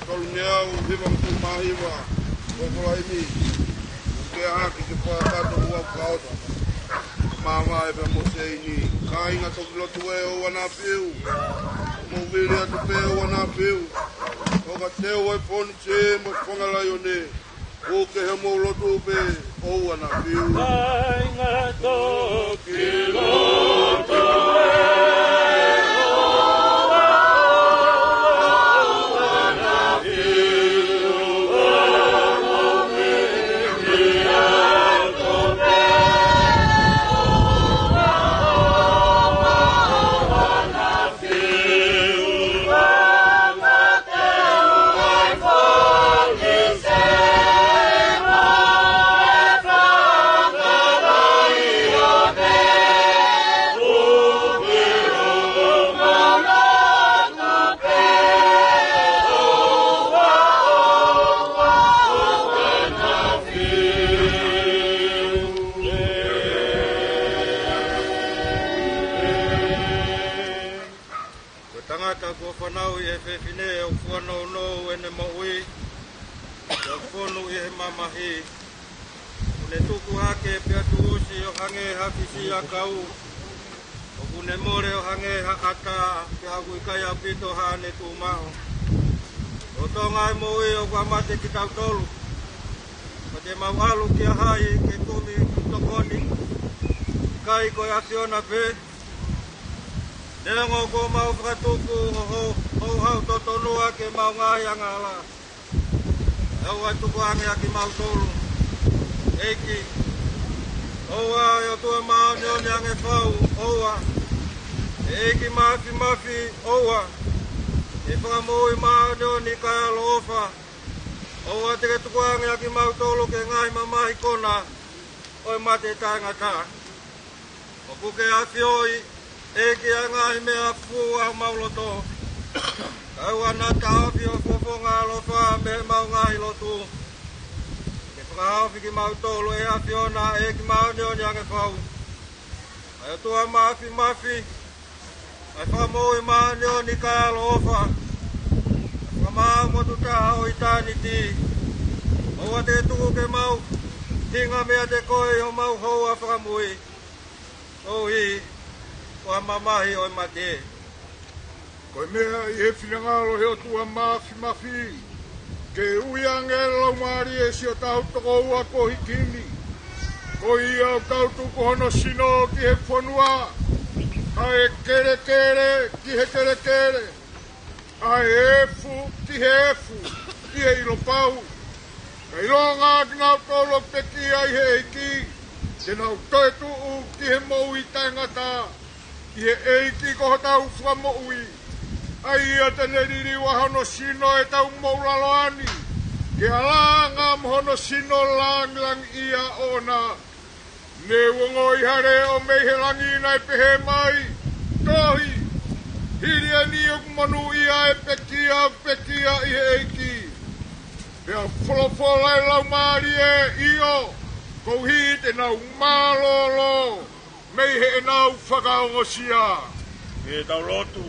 Tolungeau hiva mo e tolu mā hiva, ko Kolaimi. Pea hake ke fakakakato ua kaota. Māmā e pea mo Seini. Kāinga toki lotu ē, ʻoua naʻa fiu. Mou vili atu pē, ʻoua naʻa fiu. ʻOka teu ai fonu tē mo e fanga laione. ʻOku ke he mou lotu pē, ʻoua naʻa fiu. Kāinga toki lotu ē, ʻoua, ʻoua naʻa fiu. Ko e tangata kuo fanauʻi ʻe he fefine ʻoku fuanounou ʻene moʻui, ʻoku fonu ʻi he mamahi. ʻOku ne tuku hake pea tuʻusi ʻo hangē ha fisiʻiʻakau. ʻOku ne mole ʻo hangē ha ʻata, pea ʻoku ʻikai ʻaupito haʻane tuʻumaʻu. Lolotonga e moʻui ʻoku ʻikai mate kitautolu. Ka te mau ʻalu kia hai ke kumi tokoni? ʻIkai ko e ʻAfiona pē? Neongo kuo mau fakatupu ʻo hou-, houhau totonua ki he mau ngaahi angahala, ʻoua ʻe tukuange ʻa kimautolu. ʻEiki, ʻoua, ʻe ʻOtua māʻoniʻoni ange fau, ʻoua. ʻEiki Māfimafi, ʻoua. ʻE Fakamoʻui māʻoniʻoni kae ʻaloʻofa, ʻoua te ke tukuange ʻa kimautolu ki he ngaahi mamahi kona ʻo e mate taʻengata. ʻOku ke ʻafioʻi, ʻEiki, ʻa e ngaahi meʻa fua ʻo homau loto. Kae ʻoua naʻa taʻofi ho fofonga ʻaloʻofa mei heʻemau ngaahi lotu. Ke fakahaofi kimautolu ʻe he ʻAfiona, ʻEiki māʻoniʻoni ange fau. ʻA e ʻOtua Māfimafi, ʻa e Fakamoʻui māʻoniʻoni kae ʻaloʻofa, ʻa e Fakamaau motu taha ʻo ʻitāniti. ʻOua te ke tuku ke mau hinga meiate koe ʻi homau houa fakamui, koeʻuhi ko ha mamahi ʻo e mate. Ko e meʻa ʻi he finangalo ʻo e ʻOtua Māfimafi, ke ui ange ʻa e laumālie siʻotau tokoua kuo hiki ni. Ko ia ʻoku tau tuku hono sino ki he fonua, ʻa e kelekele ki he kelekele, ʻa e efu ki he efu, ʻi he ʻilo pau. Kae ʻilonga kinautolu ʻoku pekia ʻi he ʻEiki, te nau toetuʻu ki he moʻui taʻengata ʻi he ʻEiki ko hotau Fakamoʻui. ʻA ia te ne liliu ʻa hono sino ʻetau moʻulaloa ni, ke ʻalanga mo hono sino lāngilangiʻia ʻoʻona. Ne u ongoʻi ha leʻo mei he langi naʻe pehē mai, Tohi, hili eni ʻoku monūʻia ʻa e pekia ʻoku pekia ʻi he ʻEiki. Pea folofola ʻa e laumālie, ʻIo, koeʻuhi te nau mālōlō mei heʻenau fakaongosia. Ke tau lotu.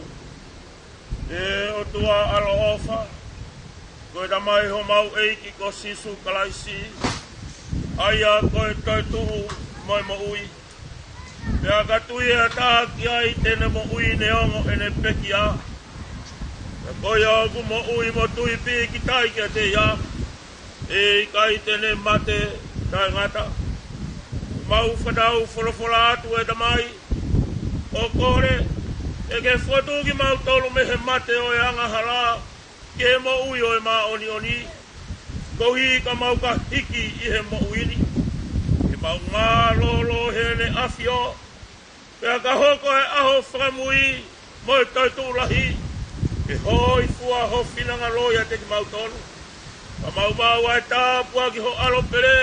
ʻE ʻOtua ʻaloʻofa, ko e Tamai homau ʻEiki ko Sīsū Kalaisi, ʻa ia ko e toetuʻu mo e moʻui. Pea ka tui ʻe ʻatā ki ai te ne moʻui neongo ʻene pekia. Pea ko ia ʻoku moʻui mo tui pīkitai kiate ia, ʻe ʻikai te ne mate taʻengata. Mau fanau folofola atu ʻe Tamai, ʻo kole, ʻe ke fotu kimautolu mei he mate ʻo e angahala, ki he moʻui ʻo e māʻoniʻoni. Koeʻuhi ka mau ka hiki ʻi he moʻui ni, ke mau mālōlō heʻene ʻAfio, pea ka hoko e ʻaho fakamui mo e toetuʻu lahi, ke hōifua ho finangalo ʻiate kimautolu. Ka mau maʻu ʻa e tāpuaki ho ʻAlo pele,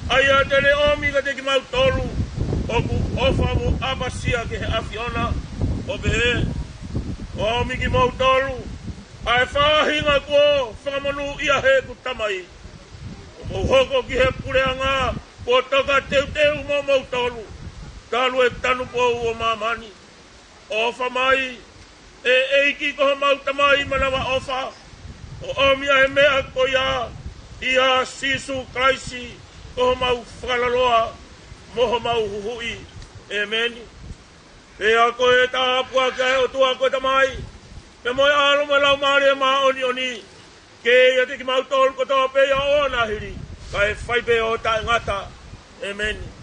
ʻa ia te ne ʻomi kiate kimautolu ʻoku ʻofa mo ʻapasia ki he ʻAfiona, ʻo pehē, ʻOmi kimoutolu, ʻa e faʻahinga kuo fakamonūʻia ʻe heʻeku Tamai, ʻo mou hoko ki he puleʻanga kuo toka teuteu mo moutolu, talu e tanupou ʻo māmani. ʻOfa mai, ʻe ʻEiki ko homau Tamai manavaʻofa, ʻo ʻomi ʻa e meʻa ko ia ʻia Sīsū Kalaisi, ko homau Fakaloloa mo homau Huhuʻi. ʻEmeni. Pea ko e tāpuaki ʻa e ʻOtua ko e Tamai, pea mo e ʻAlo mo e Laumālie Māʻoniʻoni, ke ʻiate kimautolu kotoa pē ʻo ʻoua naʻa hili, kae fai pē ʻo taʻengata. ʻEmeni.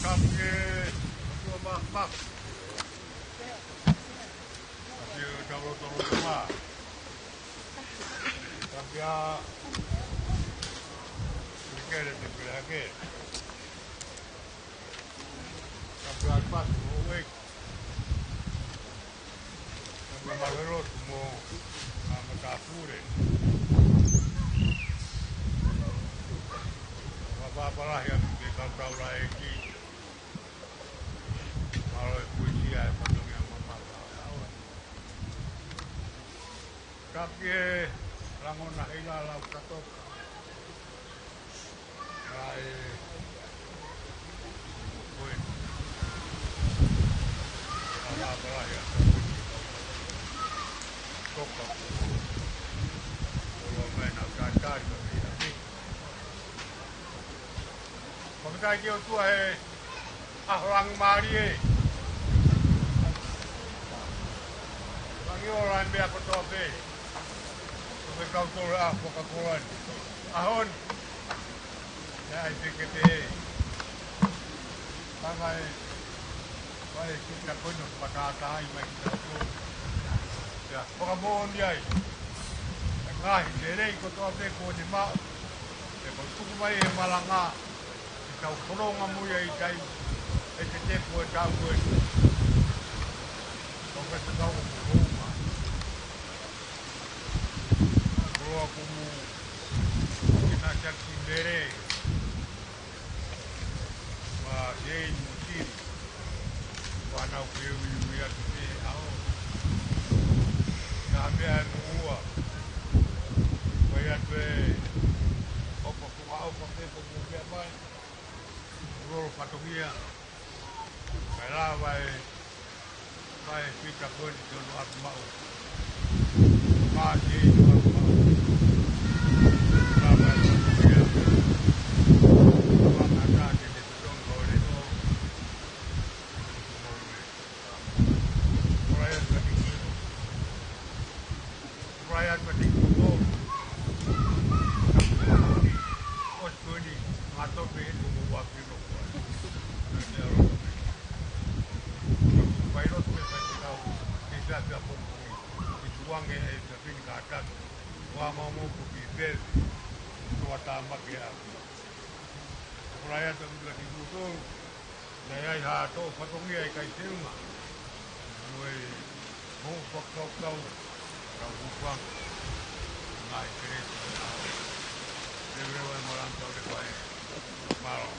Kapu ke, kapu ke ma, ma. Kapu ke tau loto loto ma. Kapu ke a, ke kele te kele hake. Kapu ke a pasi mo wei. Kapu ke a malolo tu mo, a matāpule. Wa papalahi a ke kau tau la e ki. Mālō e puisia e fatongia mamata. Kapu ke lango na hei la lau katoka. Ai. Koe. Ala pala ia. Toka. Olo mai na kātari ka mei na mei. Fakafetaʻi ki he ʻOtua he ʻaho langi mālie. Langi ʻo langi meʻa kotoa pē. Ko e kau tole a Coca-Cola ni. ʻAho ni. Ia ai peke pē. Panga e. Vai kita kono pakatai mai kita ko. Ia, fakamoʻoni ai. E ngaahi lelei kotoa pē ko eni maʻu. E ko tuku mai e malanga. Ke tau fononga mo ia ʻi taimi ʻe te tepu e tau ko eni. Ko ke te tau ko fononga. Koloa kumu. Kina siaki mere. Wa kei mo timi. Wa nau ke ui ui atu te ao. Ka mea e mo ua. Wa ia te. Opa kuha opa te ko mo mea mai. Rolo fatongia. Kai la vai. Vai pita koni tono atu maʻu. Mā te ino atu maʻu. Mā vai fatongia. Mā mā tā te te tono hore no. Ora ia ka tiki. Ora ia ka tiki. Ka tiki. Ko toni. Mā tope e tumu wa pino. Pai lotu e fai te kau. Te te atu a pongo. Te tuange e te pini ka tatu. Wa mamo ko ki peve. Tua tamake a. Ora ia ka tiki. Naʻe ʻi ai ha tō fatongia ʻi kai teunga. Mo e mo fakakaukau. Kau hupanga. Ngai keresi. Leveleva e malanga kau le vai. Mālō.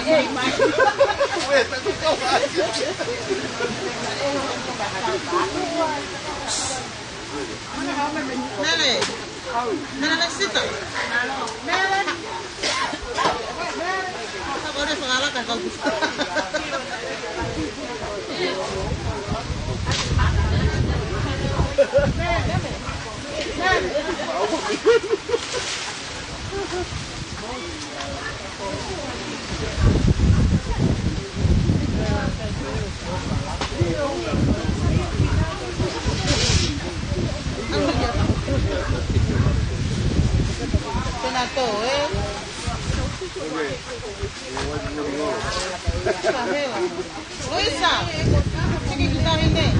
Mele. Mele, Mesita. Mele. Mele. Ka ko e fakalaka kau. Tena to, eh? Luisa, hiki ki tahi nei.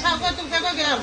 Ka ko tu ke ko ke au.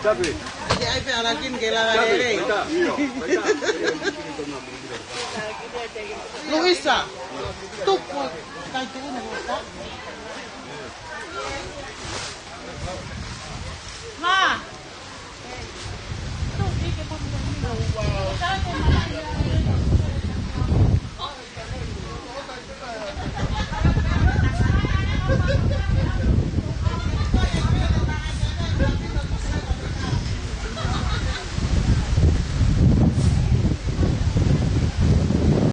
Tape. Ai, ai, pe alakin ke lava lelei. Luisa, tuku, kai tuku na, Luisa.